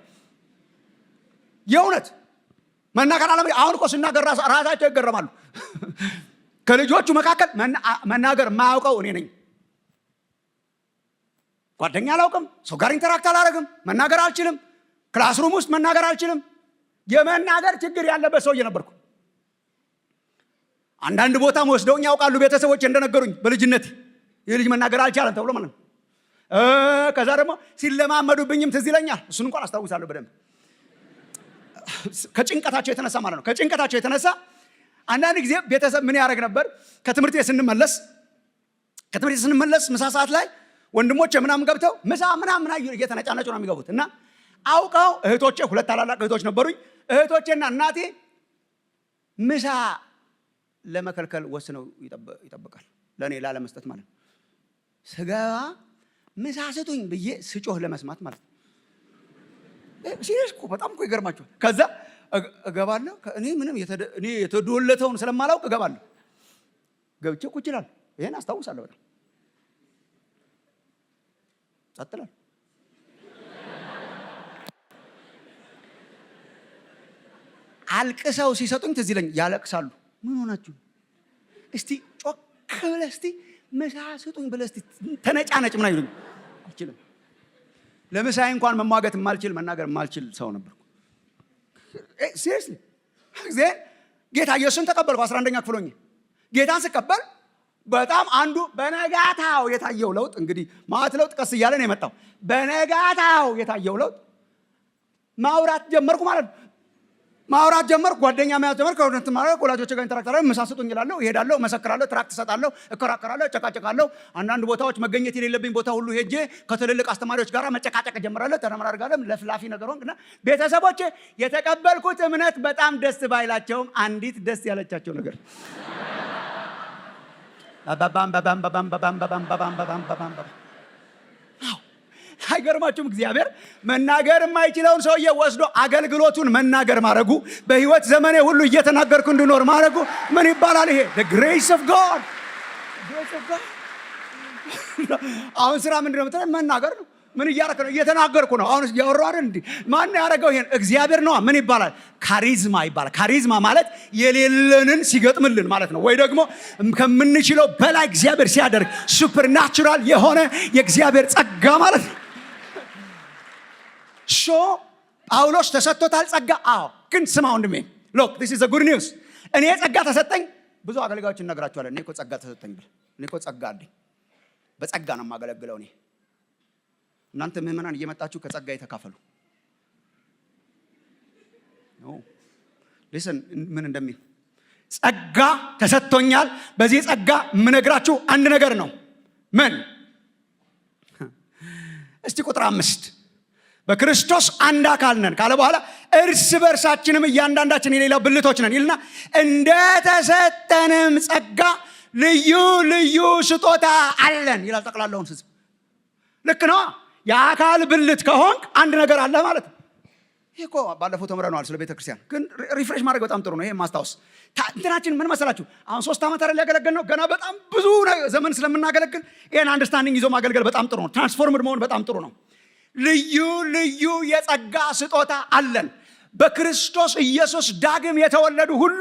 የእውነት መናገር አለመ አሁን እኮ ስናገር ራሳቸው ይገረማሉ። ከልጆቹ መካከል መናገር የማያውቀው እኔ ነኝ። ጓደኛ አላውቅም። ሰው ጋር interact አላደርግም። መናገር አልችልም። Classroom ውስጥ መናገር አልችልም። የመናገር ችግር ያለበት ሰውዬ ነበርኩ። አንዳንድ ቦታም ወስደውኝ ያውቃሉ ቤተሰቦች እንደነገሩኝ፣ በልጅነት ይህ ልጅ መናገር አልቻለም ተብሎ ማለት ነው። ከዛ ደግሞ ሲለማመዱብኝም ትዝ ይለኛል። እሱን እንኳን አስታውሳለሁ በደንብ፣ ከጭንቀታቸው የተነሳ ማለት ነው። ከጭንቀታቸው የተነሳ አንዳንድ ጊዜ ቤተሰብ ምን ያደርግ ነበር? ከትምህርት ቤት ስንመለስ ምሳ ሰዓት ላይ ወንድሞቼ ምናምን ገብተው ምሳ ምናምን እየተነጫነጩ ነው የሚገቡት እና አውቀው እህቶቼ፣ ሁለት ታላላቅ እህቶች ነበሩኝ። እህቶቼና እናቴ ምሳ ለመከልከል ወስነው ይጠብቃል። ለእኔ ላለመስጠት ማለት ነው። ስገባ ምሳ ስጡኝ ብዬ ስጮህ ለመስማት ማለት ነው። Serious እኮ፣ በጣም እኮ ይገርማችኋል። ከዛ እገባለሁ። እኔ ምንም እኔ የተዶለተውን ስለማላውቅ እገባለሁ። ገብቼ ቁጭ እላለሁ። ይሄን አስታውሳለሁ በጣም። ጸጥ እላለሁ። አልቅሰው ሲሰጡኝ ትዝ ይለኝ፣ ያለቅሳሉ። ምን ሆናችሁ? እስቲ ጮክ ብለህ፣ እስቲ ምሳ ስጡኝ ብለህ እስቲ ተነጫነጭ ምን አይሉኝ። አልችልም። ለምሳዬ እንኳን መሟገት የማልችል፣ መናገር የማልችል ሰው ነበርኩ። Seriously፣ ጊዜ ጌታ ኢየሱስን ተቀበልኩ። 11ኛ ክፍል ሆኜ ጌታን ስቀበል በጣም አንዱ በነጋታው የታየው ለውጥ፣ እንግዲህ ማለት ለውጥ ቀስ እያለ ነው የመጣው። በነጋታው የታየው ለውጥ ማውራት ጀመርኩ ማለት ነው። ማውራት ጀመርኩ። ጓደኛ መያዝ ጀመርኩ። ከሁለት ማለት ወላጆች ጋር interact አደረግኩ። ምሳ ስጡኝ እላለሁ፣ እሄዳለሁ፣ እመሰክራለሁ፣ tract እሰጣለሁ፣ እከራከራለሁ፣ እጨቃጨቃለሁ። አንዳንድ ቦታዎች መገኘት የሌለብኝ ቦታ ሁሉ ሄጄ ከትልልቅ አስተማሪዎች ጋር መጨቃጨቅ እጀምራለሁ። ተረመራርጋለሁ። ለፍላፊ ነገር ሆንኩና ቤተሰቦቼ የተቀበልኩት እምነት በጣም ደስ ባይላቸውም አንዲት ደስ ያለቻቸው ነገር ባባም ባባም ባባም ባባም ባባም ባባም ባባም ባባም ባባም። አይገርማችሁም? እግዚአብሔር መናገር የማይችለውን ሰውዬ ወስዶ አገልግሎቱን መናገር ማድረጉ፣ በህይወት ዘመኔ ሁሉ እየተናገርኩ እንድኖር ማድረጉ ምን ይባላል? ይሄ the grace of God, grace of God። አሁን ስራ ምንድን ነው የምትለኝ? መናገር ነው። ምን እያረክ ነው? እየተናገርኩ ነው። አሁን እያወራሁ አይደል እንዴ? ማን ያደረገው ይሄን? እግዚአብሔር ነዋ። ምን ይባላል? Charisma ይባላል። Charisma ማለት የሌለንን ሲገጥምልን ማለት ነው። ወይ ደግሞ ከምንችለው በላይ እግዚአብሔር ሲያደርግ supernatural የሆነ የእግዚአብሔር ጸጋ ማለት ነው። So ጳውሎስ ተሰጥቶታል ጸጋ። አዎ፣ ግን ስማ ወንድሜ፣ look, this is good news። እኔ ጸጋ ተሰጠኝ። ብዙ አገልጋዮች እነግራቸዋለን። እኔ እኮ ጸጋ ተሰጠኝ ብል፣ እኔ እኮ ጸጋ አለኝ፣ በጸጋ ነው የማገለግለው እኔ። እናንተ ምዕመናን እየመጣችሁ ከጸጋ የተካፈሉ። No, listen ምን እንደሚል። ጸጋ ተሰጥቶኛል። በዚህ ጸጋ የምነግራችሁ አንድ ነገር ነው። ምን? እስቲ ቁጥር 5። በክርስቶስ አንድ አካል ነን ካለ በኋላ እርስ በእርሳችንም እያንዳንዳችን የሌላው ብልቶች ነን ይልና እንደተሰጠንም ጸጋ ልዩ ልዩ ስጦታ አለን ይላል። ጠቅላላውን ህዝብ ልክ ነው። የአካል ብልት ከሆንክ አንድ ነገር አለ ማለት ነው። ይህ እኮ ባለፈው ተምረነዋል ስለ ቤተ ክርስቲያን፣ ግን refresh ማድረግ በጣም ጥሩ ነው። ይሄ ማስታወስ እንትናችን ምን መሰላችሁ? አሁን 3 ዓመት አይደል ያገለገል ነው። ገና በጣም ብዙ ዘመን ስለምናገለግል ይህን understanding ይዞ ማገልገል በጣም ጥሩ ነው። Transformed መሆን በጣም ጥሩ ነው። ልዩ ልዩ የጸጋ ስጦታ አለን። በክርስቶስ ኢየሱስ ዳግም የተወለዱ ሁሉ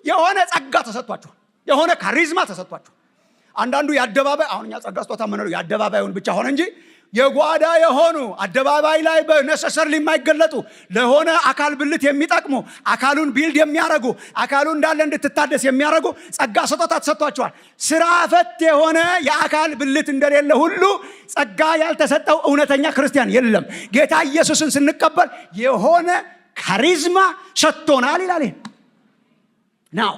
የሆነ ጸጋ ተሰጥቷቸዋል። የሆነ charisma ተሰጥቷቸዋል። አንዳንዱ የአደባባይ፣ አሁን እኛ ጸጋ ስጦታ የምንለው የአደባባዩን ብቻ ሆነ እንጂ የጓዳ የሆኑ፣ አደባባይ ላይ በ necessarily የማይገለጡ፣ ለሆነ አካል ብልት የሚጠቅሙ፣ አካሉን build የሚያደርጉ፣ አካሉ እንዳለ እንድትታደስ የሚያደርጉ ጸጋ ስጦታ ተሰጥቷቸዋል። ስራ ፈት የሆነ የአካል ብልት እንደሌለ ሁሉ ጸጋ ያልተሰጠው እውነተኛ ክርስቲያን የለም። ጌታ ኢየሱስን ስንቀበል የሆነ charisma ሰጥቶናል ይላል። Now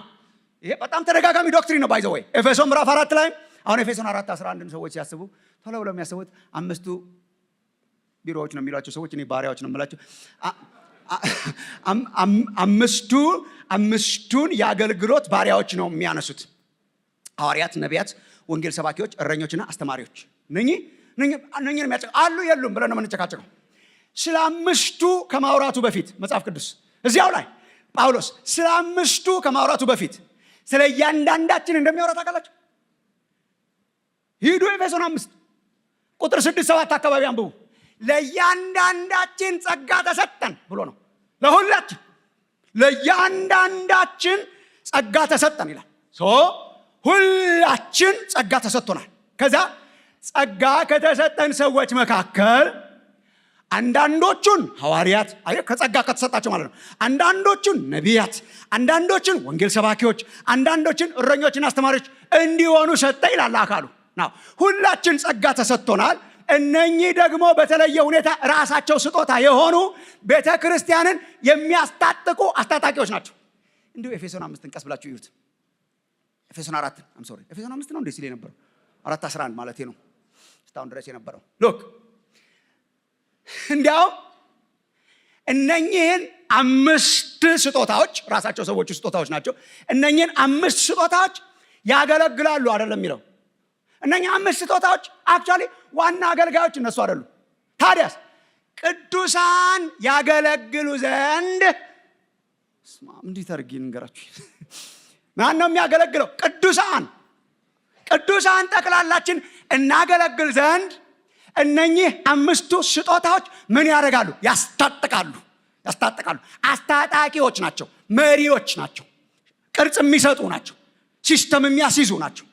ይሄ በጣም ተደጋጋሚ doctrine ነው። By the way ኤፌሶን ምዕራፍ 4 ላይ፣ አሁን ኤፌሶን 4:11ን ሰዎች ሲያስቡ ቶሎ ብለው የሚያስቡት አምስቱ ቢሮዎች ነው የሚሏቸው ሰዎች፣ እኔ ባሪያዎች ነው የምላቸው። አምስቱን የአገልግሎት ባሪያዎች ነው የሚያነሱት። ሐዋርያት፣ ነቢያት፣ ወንጌል ሰባኪዎች፣ እረኞችና አስተማሪዎች። እነኚህ የሚያጨ አሉ የሉም ብለን ነው የምንጨቃጨቀው። ስለ አምስቱ ከማውራቱ በፊት መጽሐፍ ቅዱስ እዚያው ላይ ጳውሎስ ስለ አምስቱ ከማውራቱ በፊት ስለ እያንዳንዳችን እንደሚያወራ ታውቃላችሁ። ሂዱ ኤፌሶን 5 ቁጥር 6 7 አካባቢ አንብቡ። ለእያንዳንዳችን ጸጋ ተሰጠን ብሎ ነው። ለሁላችን፣ ለእያንዳንዳችን ጸጋ ተሰጠን ይላል። So ሁላችን ጸጋ ተሰጥቶናል። ከዛ ጸጋ ከተሰጠን ሰዎች መካከል አንዳንዶቹን ሐዋርያት፣ ከጸጋ ከተሰጣቸው ማለት ነው። አንዳንዶቹን ነቢያት፣ አንዳንዶችን ወንጌል ሰባኪዎች፣ አንዳንዶችን እረኞችና አስተማሪዎች እንዲሆኑ ሰጠ ይላል አካሉ። Now ሁላችን ጸጋ ተሰጥቶናል። እነኚህ ደግሞ በተለየ ሁኔታ ራሳቸው ስጦታ የሆኑ ቤተ ክርስቲያንን የሚያስታጥቁ አስታጣቂዎች ናቸው። እንዲሁ ኤፌሶን 5ን ቀስ ብላችሁ እዩት። ኤፌሶን 4ን፣ I'm sorry፣ ኤፌሶን 5 ነው እንዴ ሲል የነበረው? 4:11 ማለት ነው እስካሁን ድረስ የነበረው። Look፣ እንዲያውም እነኚህን አምስት ስጦታዎች፣ ራሳቸው ሰዎቹ ስጦታዎች ናቸው። እነኚህን አምስት ስጦታዎች ያገለግላሉ አይደለም የሚለው። እነኚህ አምስት ስጦታዎች actually ዋና አገልጋዮች እነሱ አይደሉም። ታዲያስ? ቅዱሳን ያገለግሉ ዘንድ። እንዴት አድርጌ ልንገራችሁ? ማን ነው የሚያገለግለው? ቅዱሳን። ቅዱሳን ጠቅላላችን እናገለግል ዘንድ እነኚህ አምስቱ ስጦታዎች ምን ያደርጋሉ? ያስታጥቃሉ። ያስታጥቃሉ። አስታጣቂዎች ናቸው። መሪዎች ናቸው። ቅርጽ የሚሰጡ ናቸው። System የሚያስይዙ ናቸው።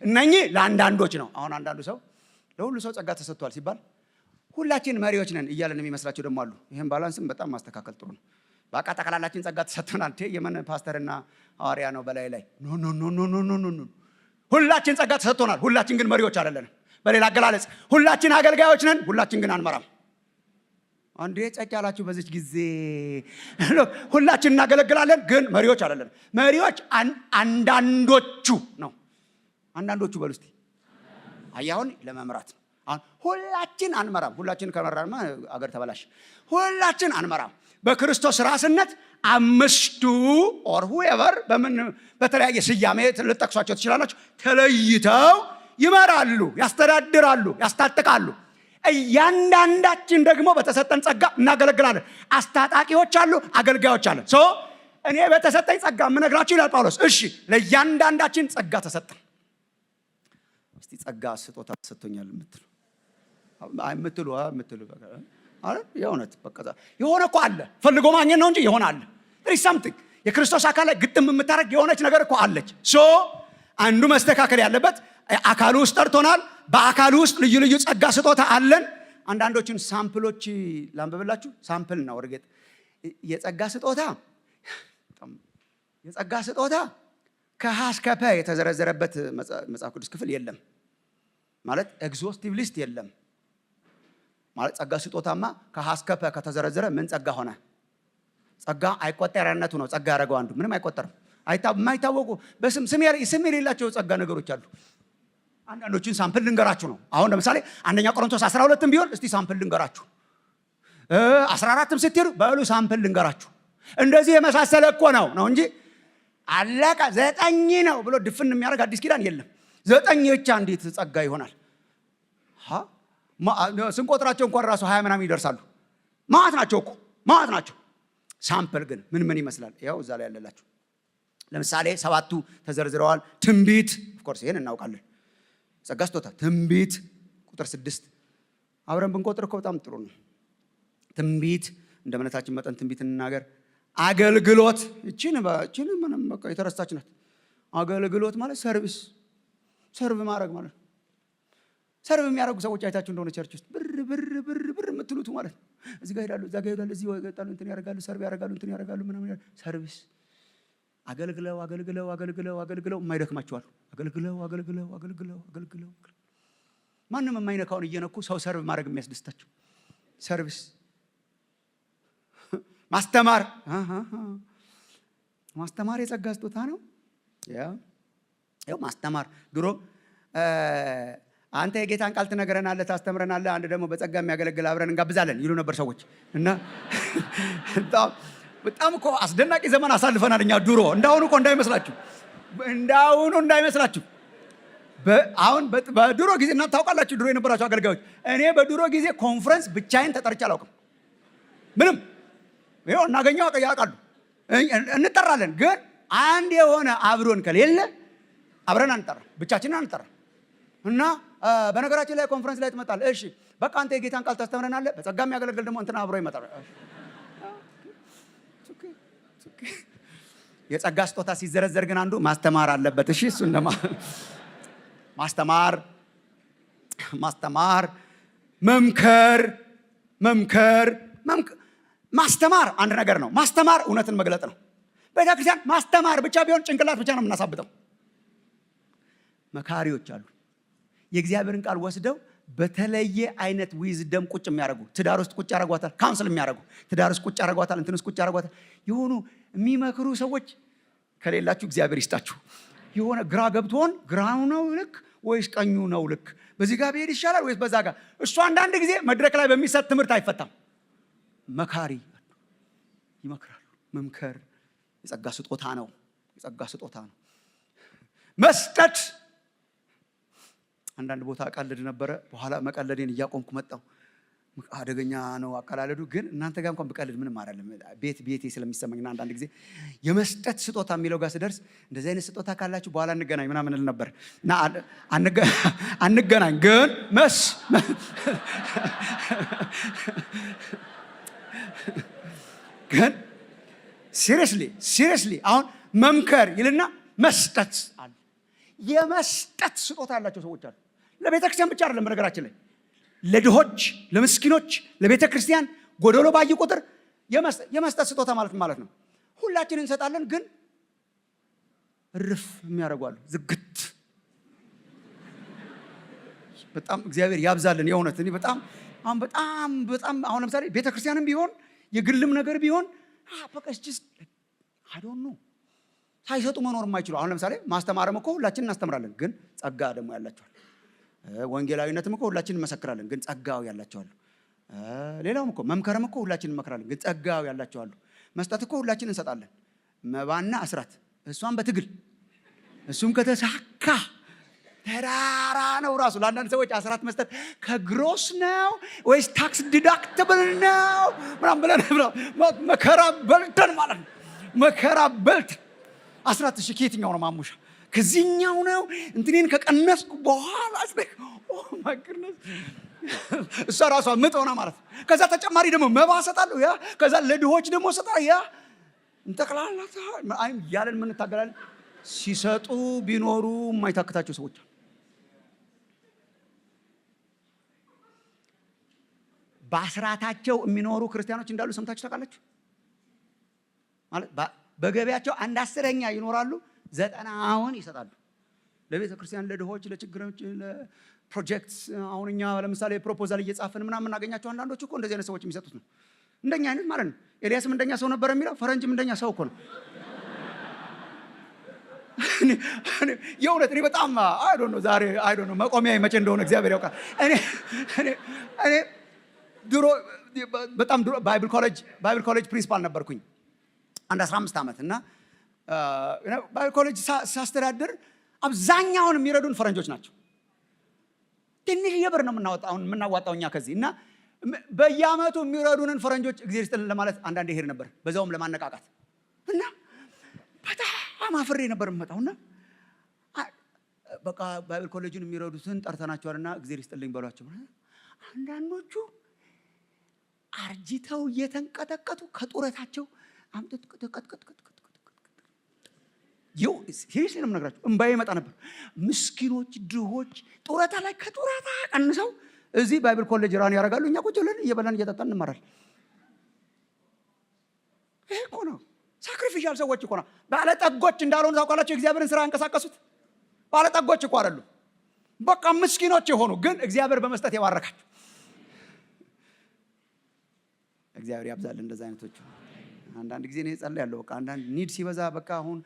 እነኚህ ለአንዳንዶች ነው። አሁን አንዳንዱ ሰው ለሁሉ ሰው ጸጋ ተሰጥቷል ሲባል ሁላችን መሪዎች ነን እያለን የሚመስላቸው ደግሞ አሉ። ይህም balance ም በጣም ማስተካከል ጥሩ ነው። በቃ ጠቅላላችን ጸጋ ተሰጥቶናል። የምን ፓስተርና ሐዋርያ ነው በላይ ላይ? No, no, no, no, no, no, no። ሁላችን ጸጋ ተሰጥቶናል። ሁላችን ግን መሪዎች አይደለንም። በሌላ አገላለጽ ሁላችን አገልጋዮች ነን፣ ሁላችን ግን አንመራም። አንዴ ጸጥ ያላችሁ በዚች ጊዜ፣ ሁላችን እናገለግላለን፣ ግን መሪዎች አይደለንም። መሪዎች አንዳንዶቹ ነው። አንዳንዶቹ በሉ እስቲ። አሁን ለመምራት ነው። አሁን ሁላችን አንመራም። ሁላችን ከመራንማ አገር ተበላሽ። ሁላችን አንመራም። በክርስቶስ ራስነት አምስቱ or whoever በምን በተለያየ ስያሜ ልጠቅሷቸው ትችላላችሁ፣ ተለይተው ይመራሉ፣ ያስተዳድራሉ፣ ያስታጥቃሉ። እያንዳንዳችን ደግሞ በተሰጠን ጸጋ እናገለግላለን። አስታጣቂዎች አሉ፣ አገልጋዮች አሉ። So እኔ በተሰጠኝ ጸጋ የምነግራችሁ ይላል ጳውሎስ። እሺ፣ ለእያንዳንዳችን ጸጋ ተሰጠን። እስቲ ጸጋ ስጦታ ተሰጥቶኛል የምትሉ። የምትሉ የምትሉ የእውነት በቃ የሆነ እኮ አለ። ፈልጎ ማግኘት ነው እንጂ የሆነ አለ። There is something የክርስቶስ አካል ላይ ግጥም የምታደርግ የሆነች ነገር እኮ አለች። So አንዱ መስተካከል ያለበት አካሉ ውስጥ ጠርቶናል። በአካሉ ውስጥ ልዩ ልዩ ጸጋ ስጦታ አለን። አንዳንዶቹን sample ኦች ላንብብላችሁ። Sample ነው። እርግጥ የጸጋ ስጦታ ከሀ እስከ ፐ የተዘረዘረበት መጽሐፍ ቅዱስ ክፍል የለም። ማለት exhaustive list የለም። ማለት ጸጋ ስጦታማ ከሀ እስከ ፐ ከተዘረዘረ ምን ጸጋ ሆነ? ጸጋ አይቆጠሪያነቱ ነው። ጸጋ ያደረገው አንዱ ምንም አይቆጠርም። የማይታወቁ በስም ስም የሌላቸው ጸጋ ነገሮች አሉ። አንዳንዶችን sample ልንገራችሁ ነው። አሁን ለምሳሌ አንደኛ ቆሮንቶስ 12ም ቢሆን እስቲ sample ልንገራችሁ፣ 14ም ስትሄዱ በሉ sample ልንገራችሁ። እንደዚህ የመሳሰለ እኮ ነው ነው እንጂ አለቀ ዘጠኝ ነው ብሎ ድፍን የሚያደርግ አዲስ ኪዳን የለም። ዘጠኝ ብቻ እንዴት ጸጋ ይሆናል? ስንቆጥራቸው እንኳን ራሱ 20 ምናምን ይደርሳሉ። ማዕት ናቸው እኮ፣ ማዕት ናቸው። Sample ግን ምን ምን ይመስላል? ያው እዛ ላይ ያለላችሁ ለምሳሌ ሰባቱ ተዘርዝረዋል። ትንቢት፣ of course ይሄን እናውቃለን። ጸጋ ስጦታ ትንቢት ቁጥር 6። አብረን ብንቆጥር እኮ በጣም ጥሩ ነው። ትንቢት፣ እንደ እምነታችን መጠን ትንቢት እንናገር። አገልግሎት፣ እቺን ምንም በቃ የተረሳች ናት። አገልግሎት ማለት service፣ serve ማድረግ ማለት ነው። Serve የሚያደርጉ ሰዎች አይታችሁ እንደሆነ church ውስጥ ብር ብር ብር ብር የምትሉቱ ማለት ነው። እዚህ ጋር ይሄዳሉ፣ እዛ ጋር ይሄዳሉ፣ እዚህ ይወጣሉ፣ እንትን ያደርጋሉ፣ serve ያደርጋሉ፣ እንትን ያደርጋሉ፣ ምናምን service አገልግለው አገልግለው አገልግለው አገልግለው የማይደክማቸው አሉ። አገልግለው አገልግለው አገልግለው አገልግለው ማንም የማይነካውን እየነኩ ሰው serve ማድረግ የሚያስደስታቸው service። ማስተማር፣ ማስተማር የጸጋ ስጦታ ነው። ያው ማስተማር ድሮ አንተ የጌታን ቃል ትነግረናለህ፣ ታስተምረናለህ፣ አንድ ደግሞ በጸጋ የሚያገለግል አብረን እንጋብዛለን ይሉ ነበር ሰዎች። እና በጣም እኮ አስደናቂ ዘመን አሳልፈናል እኛ ድሮ። እንዳሁኑ እኮ እንዳይመስላችሁ፣ እንዳሁኑ እንዳይመስላችሁ። አሁን በድሮ ጊዜ እናንተ ታውቃላችሁ፣ ድሮ የነበራችሁ አገልጋዮች፣ እኔ በድሮ ጊዜ ኮንፈረንስ ብቻዬን ተጠርቼ አላውቅም። ምንም ይኸው እናገኘው ያውቃሉ፣ እንጠራለን። ግን አንድ የሆነ አብሮን ከሌለ አብረን አንጠራም፣ ብቻችንን አንጠራም። እና በነገራችን ላይ ኮንፈረንስ ላይ ትመጣለህ። እሺ በቃ አንተ የጌታን ቃል ታስተምረናለህ፣ በጸጋ የሚያገለግል ደግሞ እንትና አብሮ ይመጣል። It's okay። የጸጋ ስጦታ ሲዘረዘር ግን አንዱ ማስተማር አለበት። እሺ እሱ ማስተማር፣ ማስተማር፣ መምከር፣ መምከር፣ ማስተማር አንድ ነገር ነው። ማስተማር እውነትን መግለጥ ነው። ቤተክርስቲያን ማስተማር ብቻ ቢሆን ጭንቅላት ብቻ ነው የምናሳብጠው። መካሪዎች አሉ። የእግዚአብሔርን ቃል ወስደው በተለየ አይነት wisdom ቁጭ የሚያደርጉ፣ ትዳር ውስጥ ቁጭ ያደርጓታል። Counsel የሚያደርጉ፣ ትዳር ውስጥ ቁጭ ያደርጓታል። እንትን ውስጥ ቁጭ ያደርጓታል። የሆኑ የሚመክሩ ሰዎች ከሌላችሁ እግዚአብሔር ይስጣችሁ። የሆነ ግራ ገብቶን ግራው ነው ልክ ወይስ ቀኙ ነው ልክ፣ በዚህ ጋር ብሄድ ይሻላል ወይስ በዛ ጋር? እሱ አንዳንድ ጊዜ መድረክ ላይ በሚሰጥ ትምህርት አይፈታም። መካሪ ይመክራሉ። መምከር የጸጋ ስጦታ ነው። የጸጋ ስጦታ ነው። መስጠት፣ አንዳንድ ቦታ እቀልድ ነበረ። በኋላ መቀለዴን እያቆምኩ መጣሁ። አደገኛ ነው አቀላለዱ። ግን እናንተ ጋር እንኳን ብቀልድ ምንም አይደለም። ቤት ቤቴ ስለሚሰማኝና አንዳንድ ጊዜ የመስጠት ስጦታ የሚለው ጋር ስደርስ እንደዚህ አይነት ስጦታ ካላችሁ በኋላ እንገናኝ ምናምን እል ነበር። እና አንገናኝ ግን ግን seriously, seriously አሁን መምከር ይልና መስጠት አለ። የመስጠት ስጦታ ያላቸው ሰዎች አሉ። ለቤተ ክርስቲያን ብቻ አይደለም፣ በነገራችን ላይ ለድሆች፣ ለምስኪኖች፣ ለቤተ ክርስቲያን ጎደሎ ባዩ ቁጥር የመስጠት ስጦታ ማለት ማለት ነው። ሁላችን እንሰጣለን፣ ግን እርፍ የሚያደርጉ አሉ። ዝግት። በጣም እግዚአብሔር ያብዛልን። የእውነት እኔ በጣም አሁን በጣም በጣም አሁን ለምሳሌ ቤተ ክርስቲያንም ቢሆን የግልም ነገር ቢሆን በቃ just I don't know ሳይሰጡ መኖር የማይችሉ። አሁን ለምሳሌ ማስተማርም እኮ ሁላችን እናስተምራለን፣ ግን ጸጋ ደግሞ ያላቸው አሉ። ወንጌላዊነትም እኮ ሁላችን እንመሰክራለን፣ ግን ጸጋው ያላቸው አሉ። ሌላውም እኮ መምከርም እኮ ሁላችን እንመክራለን፣ ግን ጸጋው ያላቸው አሉ። መስጠት እኮ ሁላችን እንሰጣለን። መባና አስራት እሷን በትግል እሱም ከተሳካ ተራራ ነው ራሱ። ለአንዳንድ ሰዎች አስራት መስጠት ከ gross ነው ወይስ tax deductible ነው ምናምን ብለን መከራ በልተን ማለት ነው። መከራ በልተን አስራት እሺ ከየትኛው ነው ማሙሻ? ከዚህኛው ነው እንትኔን ከቀነስኩ በኋላ? Oh my goodness። እሷ ራሷ ምጥ ሆና ማለት ነው። ከዛ ተጨማሪ ደግሞ መባ እሰጣለሁ፣ yeah፣ ከዛ ለድሆች ደግሞ እሰጣለሁ፣ yeah፣ እንጠቅላላ አይ እያለን የምንታገላለን። ሲሰጡ ቢኖሩ የማይታክታቸው ሰዎች አሉ። በአስራታቸው የሚኖሩ ክርስቲያኖች እንዳሉ ሰምታችሁ ታውቃላችሁ? ማለት በገቢያቸው 1/10 ይኖራሉ፣ 90ውን ይሰጣሉ ለቤተ ክርስቲያን፣ ለድሆች፣ ለችግሮች፣ ለፕሮጀክት። አሁን እኛ ለምሳሌ proposal እየጻፍን ምናምን የምናገኛቸው አንዳንዶች እኮ እንደዚህ አይነት ሰዎች የሚሰጡት ነው። እንደኛ አይነት ማለት ነው። ኤልያስም እንደኛ ሰው ነበር የሚለው፣ ፈረንጅም እንደኛ ሰው እኮ ነው። የእውነት እኔ በጣም I don't know፣ ዛሬ I don't know መቆሚያ መቼ እንደሆነ እግዚአብሔር ያውቃል። እኔ እኔ እኔ ድሮ፣ በጣም ድሮ Bible college principal ነበርኩኝ አንድ 15 ዓመት። እና Bible college ሳስተዳድር አብዛኛውን የሚረዱን ፈረንጆች ናቸው። ትንሽ ብር ነው የምናዋጣው እኛ ከዚህ። እና በየዓመቱ የሚረዱንን ፈረንጆች እግዚአብሔር ይስጥልን ለማለት አንዳንዴ እሄድ ነበር፣ በዛውም ለማነቃቃት። እና በጣም አፍሬ ነበር የምመጣው። እና በቃ Bible college ን የሚረዱትን ጠርተናቸዋልና እግዚአብሔር ይስጥልኝ በሏቸው። አንዳንዶቹ አርጅተው እየተንቀጠቀጡ ከጡረታቸው አምጥተው፣ ይው seriously ነው የምነግራቸው፣ እምባዬ ይመጣ ነበር። ምስኪኖች ድሆች ጡረታ ላይ ከጡረታ ቀንሰው እዚህ Bible college run ያደርጋሉ። እኛ ቁጭ ብለን እየበላን እየጠጣን እንማራለን። ይሄ እኮ ነው sacrificial ሰዎች እኮ ነው። ባለጠጎች እንዳልሆኑ ታውቃላችሁ። የእግዚአብሔርን ስራ ያንቀሳቀሱት ባለጠጎች እኮ አይደሉም። በቃ ምስኪኖች የሆኑ ግን እግዚአብሔር በመስጠት የባረካቸው። እግዚአብሔር ያብዛል እንደዛ አይነቶቹ። አንዳንድ ጊዜ እኔ እጸልያለሁ። በቃ አንዳንድ need ሲበዛ፣ በቃ አሁን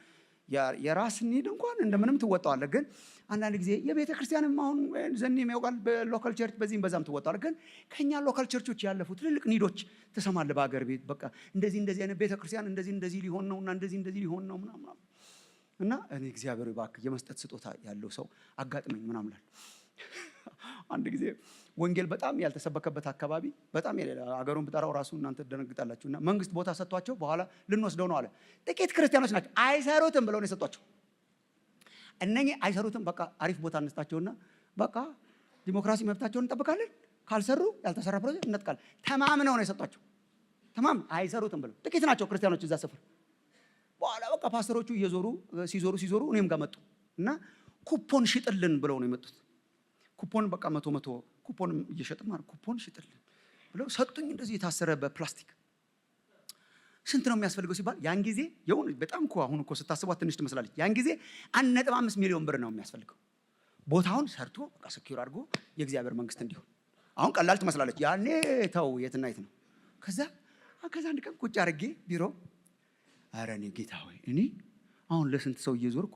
የራስ need እንኳን እንደምንም ትወጣዋለህ። ግን አንዳንድ ጊዜ የቤተ ክርስቲያንም አሁን ዘኔም ያውቃል፣ በ local church በዚህም በዛም ትወጣዋለህ። ግን ከኛ local church ኦች ያለፉ ትልልቅ need ኦች ትሰማለህ። በሀገር ቤት በቃ እንደዚህ እንደዚህ አይነት ቤተ ክርስቲያን እንደዚህ እንደዚህ ሊሆን ነው እና እንደዚህ እንደዚህ ሊሆን ነው ምናምን። እና እኔ እግዚአብሔር እባክህ የመስጠት ስጦታ ያለው ሰው አጋጥመኝ ምናምን እላለሁ። አንድ ጊዜ ወንጌል በጣም ያልተሰበከበት አካባቢ፣ በጣም አገሩን ብጠራው ራሱ እናንተ ትደነግጣላችሁ። እና መንግስት ቦታ ሰጥቷቸው በኋላ ልንወስደው ነው አለ። ጥቂት ክርስቲያኖች ናቸው አይሰሩትም ብለው ነው የሰጧቸው። እነኚህ አይሰሩትም፣ በቃ አሪፍ ቦታ እንስጣቸውና በቃ ዲሞክራሲ መብታቸውን እንጠብቃለን። ካልሰሩ ያልተሰራ ፕሮጀክት እንነጥቃለን። ተማምነው ነው የሰጧቸው። ተማም አይሰሩትም ብለው፣ ጥቂት ናቸው ክርስቲያኖች እዛ ሰፈር። በኋላ በቃ ፓስተሮቹ እየዞሩ ሲዞሩ ሲዞሩ እኔም ጋር መጡ እና ኩፖን ሽጥልን ብለው ነው የመጡት። ኩፖን በቃ 100 100 ኩፖን እየሸጥን ማለት፣ ኩፖን ሽጥልን ብለው ሰጡኝ። እንደዚህ የታሰረ በፕላስቲክ። ስንት ነው የሚያስፈልገው ሲባል ያን ጊዜ የሆነ በጣም እኮ አሁን እኮ ስታስቧት ትንሽ ትመስላለች። ያን ጊዜ 1.5 ሚሊዮን ብር ነው የሚያስፈልገው ቦታውን ሰርቶ በቃ secure አድርጎ የእግዚአብሔር መንግስት እንዲሆን። አሁን ቀላል ትመስላለች። ያኔ ተው የትና የት ነው። ከዛ አንድ ቀን ቁጭ አድርጌ ቢሮ፣ ኧረ እኔ ጌታ ሆይ፣ እኔ አሁን ለስንት ሰው እየዞርኩ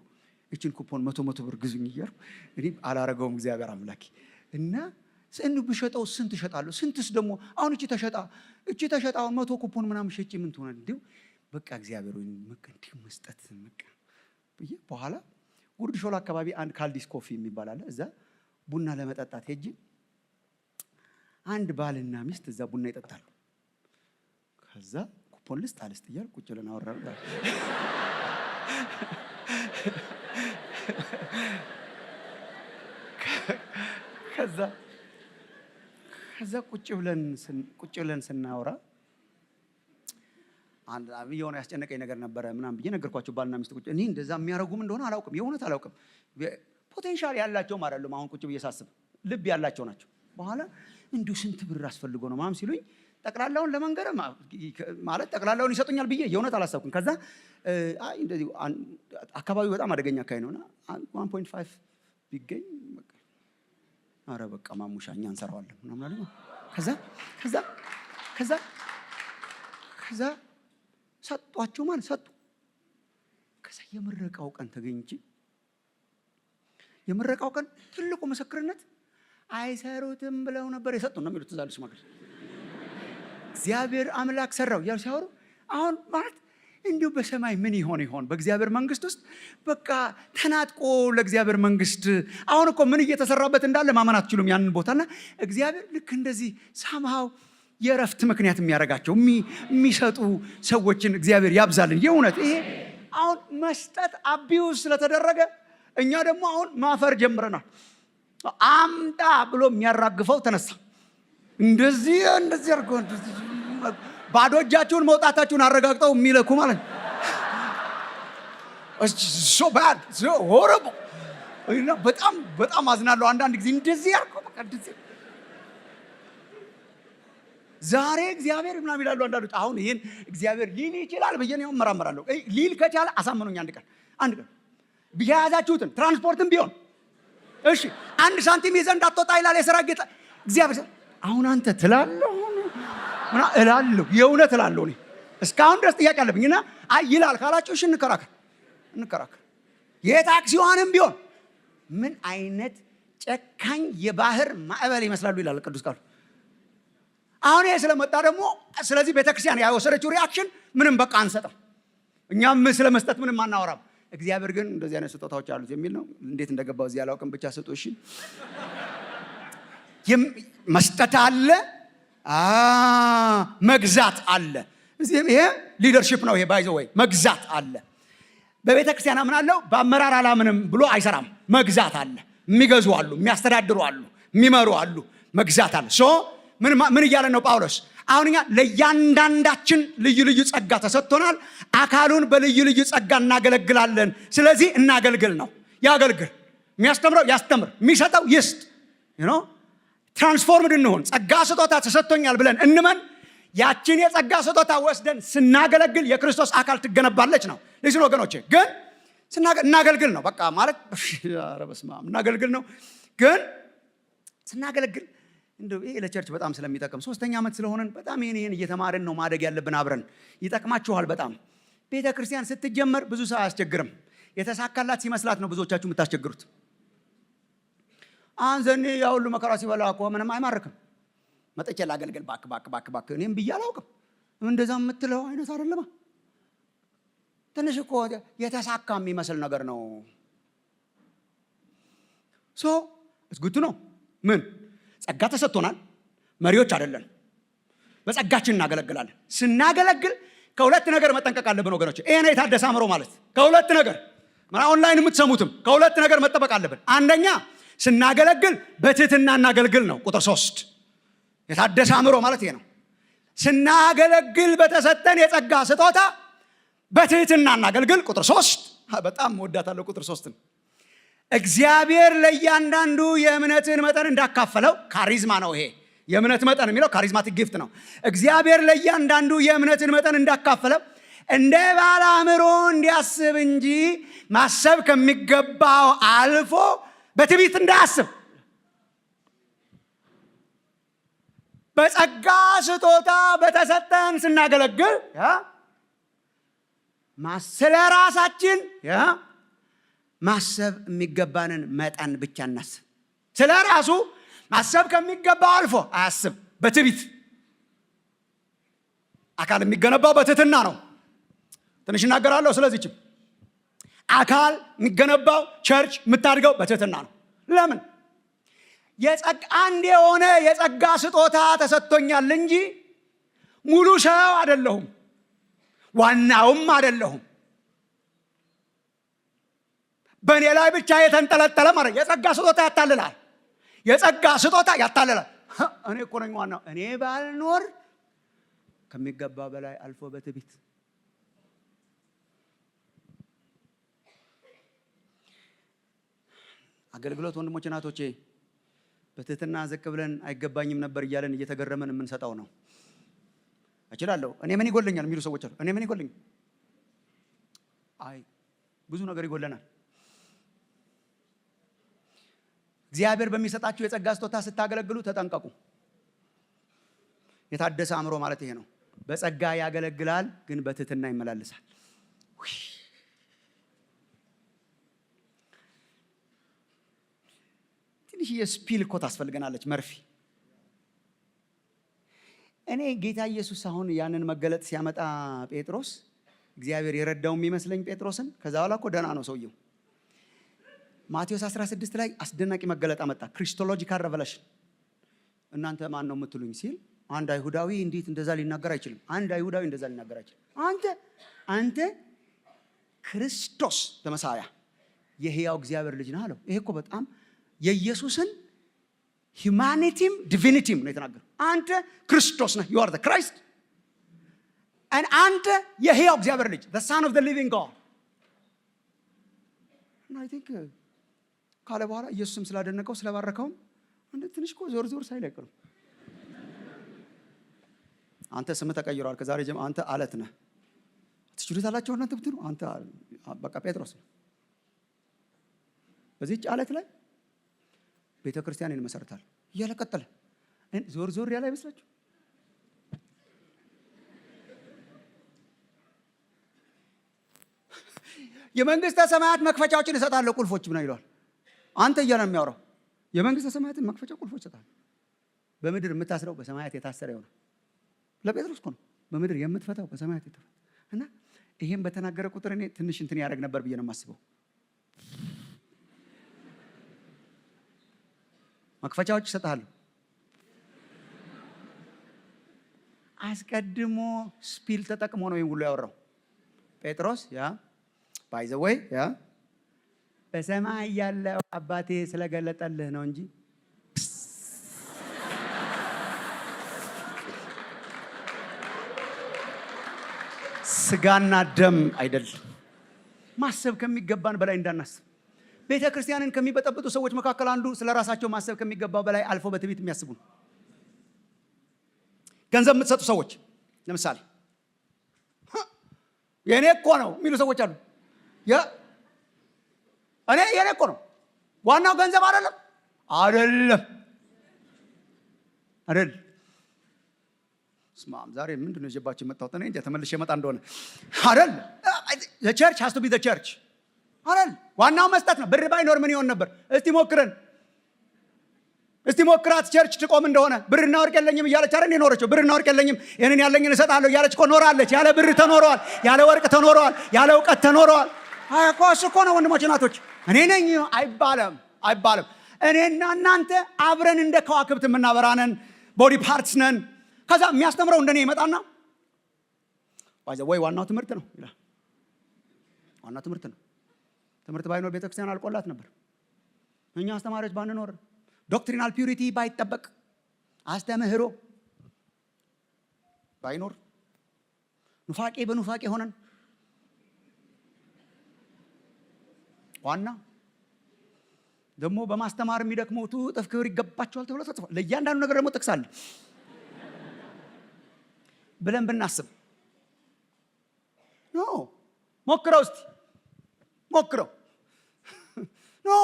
እችን ኩፖን 100 100 ብር ግዙኝ እያልኩ እኔ አላረገውም። እግዚአብሔር አምላኬ፣ እና እንዲሁ ብሸጠው ስንት እሸጣለሁ? ስንትስ ደግሞ አሁን እቺ ተሸጣ አሁን 100 ኩፖን ምናምን ሸጬ ምን ትሆናል? እንዲሁ በቃ እግዚአብሔር ወይ በቃ እንዲሁ መስጠት በቃ ብዬ በኋላ ጉርድ ሾላ አካባቢ አንድ ካልዲስ Coffee የሚባል አለ። እዛ ቡና ለመጠጣት ሄጄ አንድ ባልና ሚስት እዛ ቡና ይጠጣሉ። ከዛ ኩፖን ልስጥ አልስጥ እያልኩ ቁጭ ብለን አወራን። ከዛ ቁጭ ብለን ስናወራ የሆነ ያስጨነቀኝ ነገር ነበረ ምናምን ብዬ ነገርኳቸው። ባልና ሚስት ቁጭ፣ እኔ እንደዛ የሚያደርጉም እንደሆነ አላውቅም፣ የእውነት አላውቅም። Potential ያላቸውም አይደሉም። አሁን ቁጭ ብዬ ሳስብ ልብ ያላቸው ናቸው። በኋላ እንዲሁ ስንት ብር አስፈልጎ ነው ምናምን ሲሉኝ ጠቅላላውን ለመንገር ማለት ጠቅላላውን ይሰጡኛል ብዬ የእውነት አላሰብኩም። ከዛ አይ እንደዚህ አካባቢው በጣም አደገኛ አካባቢ ነውና 1.5 ቢገኝ፣ አረ በቃ ማሙሻ እኛ እንሰራዋለን ምናምን አለ። ከዛ ሰጧቸው ማለት ሰጡ። ከዛ የምረቃው ቀን ተገኝቼ የምረቃው ቀን ትልቁ ምስክርነት አይሰሩትም ብለው ነበር የሰጡን ነው የሚሉት እዛ ያሉ ሽማግሌ። እግዚአብሔር አምላክ ሰራው እያሉ ሲያወሩ፣ አሁን ማለት እንዲሁ በሰማይ ምን ይሆን ይሆን? በእግዚአብሔር መንግስት ውስጥ በቃ ተናጥቆ ለእግዚአብሔር መንግስት አሁን እኮ ምን እየተሰራበት እንዳለ ማመን አትችሉም ያንን ቦታና እግዚአብሔር ልክ እንደዚህ somehow የእረፍት ምክንያት የሚያደርጋቸው የሚሰጡ ሰዎችን እግዚአብሔር ያብዛልን። የእውነት ይሄ አሁን መስጠት abuse ስለተደረገ እኛ ደግሞ አሁን ማፈር ጀምረናል። አምጣ ብሎ የሚያራግፈው ተነሳ። እንደዚህ እንደዚህ አድርገው ባዶ እጃችሁን መውጣታችሁን አረጋግጠው የሚልኩ ማለት ነው። So bad, so horrible። በጣም በጣም አዝናለሁ። አንዳንድ ጊዜ እንደዚህ አድርገው፣ በቃ እንደዚህ ዛሬ እግዚአብሔር ምናምን ይላሉ አንዳንዶች። አሁን ይህን እግዚአብሔር ሊል ይችላል ብዬ ነው እመራመራለሁ። ሊል ከቻለ አሳምኑኝ። አንድ ቀን፣ አንድ ቀን የያዛችሁትን ትራንስፖርትም ቢሆን እሺ፣ 1 ሳንቲም ይዘህ እንዳትወጣ ይላል የሰራዊት ጌታ እግዚአብሔር። አሁን አንተ ትላለህ እላለሁ፣ የእውነት እላለሁ። እኔ እስካሁን ድረስ ጥያቄ አለብኝ እና አይ ይላል ካላችሁ እሺ እንከራከር፣ እንከራከር። የታክሲዋንም ቢሆን ምን አይነት ጨካኝ የባህር ማዕበል ይመስላሉ ይላል ቅዱስ ቃሉ። አሁን ይሄ ስለመጣ ደግሞ ስለዚህ ቤተክርስቲያን የወሰደችው reaction ምንም በቃ አንሰጥም፣ እኛም ስለ መስጠት ምንም አናወራም። እግዚአብሔር ግን እንደዚህ አይነት ስጦታዎች አሉት የሚል ነው። እንዴት እንደገባው እዚህ አላውቅም። ብቻ ስጡ። እሺ፣ መስጠት አለ፣ መግዛት አለ። ይሄ leadership ነው። ይሄ by the way መግዛት አለ። በቤተ ክርስቲያን አምናለሁ፣ በአመራር አላምንም ብሎ አይሰራም። መግዛት አለ። የሚገዙ አሉ፣ የሚያስተዳድሩ አሉ፣ የሚመሩ አሉ። መግዛት አለ። So ምን እያለን ነው ጳውሎስ? አሁን እኛ ለእያንዳንዳችን ልዩ ልዩ ጸጋ ተሰጥቶናል። አካሉን በልዩ ልዩ ጸጋ እናገለግላለን። ስለዚህ እናገልግል ነው። ያገልግል። የሚያስተምረው ያስተምር፣ የሚሰጠው ይስጥ። Transformed እንሁን። ጸጋ ስጦታ ተሰጥቶኛል ብለን እንመን። ያችን የጸጋ ስጦታ ወስደን ስናገለግል የክርስቶስ አካል ትገነባለች ነው። Listen ወገኖቼ፣ ግን እናገልግል ነው። በቃ ማለት ኧረ በስመ አብ፣ እናገልግል ነው። ግን ስናገለግል እንደው ይሄ ለ church በጣም ስለሚጠቅም፣ ሶስተኛ ዓመት ስለሆነን በጣም ይህን ይህን እየተማርን ነው ማደግ ያለብን አብረን። ይጠቅማችኋል በጣም። ቤተ ክርስቲያን ስትጀመር ብዙ ሰው አያስቸግርም። የተሳካላት ሲመስላት ነው ብዙዎቻችሁ የምታስቸግሩት። አሁን ዘኔ ያ ሁሉ መከራ ሲበላ እኮ ምንም አይማርክም። መጥቼ ላገልግል ባክ ባክ ባክ ባክ እኔም ብዬ አላውቅም። እንደዛ የምትለው አይነት አይደለማ። ትንሽ እኮ የተሳካ የሚመስል ነገር ነው። So it's good ነው። ምን ጸጋ ተሰጥቶናል። መሪዎች አይደለን። በጸጋችን እናገለግላለን። ስናገለግል ከሁለት ነገር መጠንቀቅ አለብን ወገኖች። ይሄ ነው የታደሰ አእምሮ ማለት። ከሁለት ነገር፣ ኦንላይን የምትሰሙትም፣ ከሁለት ነገር መጠበቅ አለብን። አንደኛ ስናገለግል በትህትና እናገልግል ነው። ቁጥር 3። የታደሰ አእምሮ ማለት ይሄ ነው። ስናገለግል በተሰጠን የጸጋ ስጦታ በትህትና እናገልግል። ቁጥር 3፣ በጣም ወዳታለሁ ቁጥር 3ን። እግዚአብሔር ለእያንዳንዱ የእምነትን መጠን እንዳካፈለው፣ charisma ነው ይሄ፣ የእምነት መጠን የሚለው charismatic gift ነው። እግዚአብሔር ለእያንዳንዱ የእምነትን መጠን እንዳካፈለው እንደ ባለ አእምሮ እንዲያስብ እንጂ ማሰብ ከሚገባው አልፎ በትዕቢት እንዳያስብ። በጸጋ ስጦታ በተሰጠን ስናገለግል ስለ ራሳችን ማሰብ የሚገባንን መጠን ብቻ እናስብ። ስለ ራሱ ማሰብ ከሚገባው አልፎ አያስብ በትዕቢት። አካል የሚገነባው በትህትና ነው። ትንሽ እናገራለሁ። ስለዚህችም አካል የሚገነባው፣ church የምታድገው በትህትና ነው። ለምን? አንድ የሆነ የጸጋ ስጦታ ተሰጥቶኛል እንጂ ሙሉ ሰው አይደለሁም፣ ዋናውም አይደለሁም። በእኔ ላይ ብቻ የተንጠለጠለ ማለት የጸጋ ስጦታ ያታልላል። የጸጋ ስጦታ ያታልላል። እኔ እኮ ነኝ ዋናው፣ እኔ ባልኖር፣ ከሚገባ በላይ አልፎ በትዕቢት። አገልግሎት ወንድሞች እናቶቼ በትህትና ዝቅ ብለን አይገባኝም ነበር እያለን እየተገረመን የምንሰጠው ነው። እችላለሁ፣ እኔ ምን ይጎለኛል የሚሉ ሰዎች አሉ። እኔ ምን ይጎለኛል? አይ፣ ብዙ ነገር ይጎለናል። እግዚአብሔር በሚሰጣችሁ የጸጋ ስጦታ ስታገለግሉ ተጠንቀቁ። የታደሰ አእምሮ ማለት ይሄ ነው። በጸጋ ያገለግላል፣ ግን በትህትና ይመላለሳል። ትንሽ የ spill እኮ ታስፈልገናለች መርፊ። እኔ ጌታ ኢየሱስ አሁን ያንን መገለጥ ሲያመጣ ጴጥሮስ እግዚአብሔር የረዳው የሚመስለኝ ጴጥሮስን። ከዛ በኋላ እኮ ደህና ነው ሰውየው። ማቴዎስ 16 ላይ አስደናቂ መገለጥ አመጣ። Christological revelation። እናንተ ማን ነው የምትሉኝ ሲል አንድ አይሁዳዊ እንዴት እንደዛ ሊናገር አይችልም። አንድ አይሁዳዊ እንደዛ ሊናገር አይችልም። አንተ ክርስቶስ the Messiah የህያው እግዚአብሔር ልጅ ነህ አለው። ይሄ እኮ በጣም የኢየሱስን Humanity ም divinity ም ነው የተናገረው። አንተ ክርስቶስ ነህ፣ you are Christ፣ አንተ የህያው እግዚአብሔር ልጅ፣ Son of living God። እና I think ካለ በኋላ ኢየሱስም ስላደነቀው ስለባረከውም አንተ ትንሽ እኮ ዞር ዞር ሳይል አይቀርም። አንተ ስምህ ተቀይሯል። ከዛሬ ጀምሮ አንተ አለት ነህ። ትችሉታላችሁ እናንተ ብትሉ አንተ በቃ ጴጥሮስ ነህ። በዚህች አለት ላይ ቤተ ክርስቲያን እንመሰርታለን እያለ ቀጠለ። ዞር ዞር ያለ አይመስላችሁ? የመንግስተ ሰማያት መክፈቻዎችን እሰጣለሁ ቁልፎች ምናምን ይለዋል። አንተ እያለ ነው የሚያወራው። የመንግስተ ሰማያትን መክፈቻ ቁልፎች እሰጣለሁ። በምድር የምታስረው በሰማያት የታሰረ ይሆናል። ለጴጥሮስ እኮ ነው። በምድር የምትፈታው በሰማያት የተፈታ። እና ይሄን በተናገረ ቁጥር እኔ ትንሽ እንትን ያደርግ ነበር ብዬ ነው የማስበው። መክፈቻዎች እሰጥሃለሁ። አስቀድሞ spiel ተጠቅሞ ነው ይሄን ሁሉ ያወራው ጴጥሮስ። Yeah, by the way, yeah፣ በሰማይ ያለው አባቴ ስለገለጠልህ ነው እንጂ ስጋና ደም አይደለም። ማሰብ ከሚገባን በላይ እንዳናስብ። ቤተ ክርስቲያንን ከሚበጠብጡ ሰዎች መካከል አንዱ ስለ ራሳቸው ማሰብ ከሚገባው በላይ አልፎ በትዕቢት የሚያስቡ ነው። ገንዘብ የምትሰጡ ሰዎች ለምሳሌ የእኔ እኮ ነው የሚሉ ሰዎች አሉ። እኔ የኔ እኮ ነው፣ ዋናው ገንዘብ አይደለም። አይደለም፣ አይደል። ስማም፣ ዛሬ ምንድን ነው ይዤባቸው የመጣሁት? እኔ እንጃ ተመልሼ እመጣ እንደሆነ። አይደል፣ church has to be church አይደል? ዋናው መስጠት ነው። ብር ባይኖር ምን ይሆን ነበር? እስቲ ሞክረን፣ እስቲ ሞክራት church ትቆም እንደሆነ። ብርና ወርቅ የለኝም እያለች አይደል የኖረችው? ብርና ወርቅ የለኝም፣ ይህንን ያለኝን እሰጣለሁ እያለች እኮ ኖራለች። ያለ ብር ተኖረዋል፣ ያለ ወርቅ ተኖረዋል፣ ያለ እውቀት ተኖረዋል። እኮ እሱ እኮ ነው ወንድሞች እናቶች። እኔ ነኝ አይባልም፣ አይባልም። እኔና እናንተ አብረን እንደ ከዋክብት የምናበራነን body parts ነን። ከዛ የሚያስተምረው እንደኔ ይመጣና by the way ዋናው ትምህርት ነው ይላል። ዋናው ትምህርት ነው። ትምህርት ባይኖር ቤተክርስቲያን አልቆላት ነበር። እኛ አስተማሪዎች ባንኖር፣ doctrinal purity ባይጠበቅ፣ አስተምህሮ ባይኖር፣ ኑፋቄ በኑፋቄ ሆነን፣ ዋና ደግሞ በማስተማር የሚደክሙቱ እጥፍ ክብር ይገባቸዋል ተብሎ ተጽፏል። ለእያንዳንዱ ነገር ደግሞ ጥቅስ አለ ብለን ብናስብ፣ no፣ ሞክረው እስቲ ሞክረው። No፣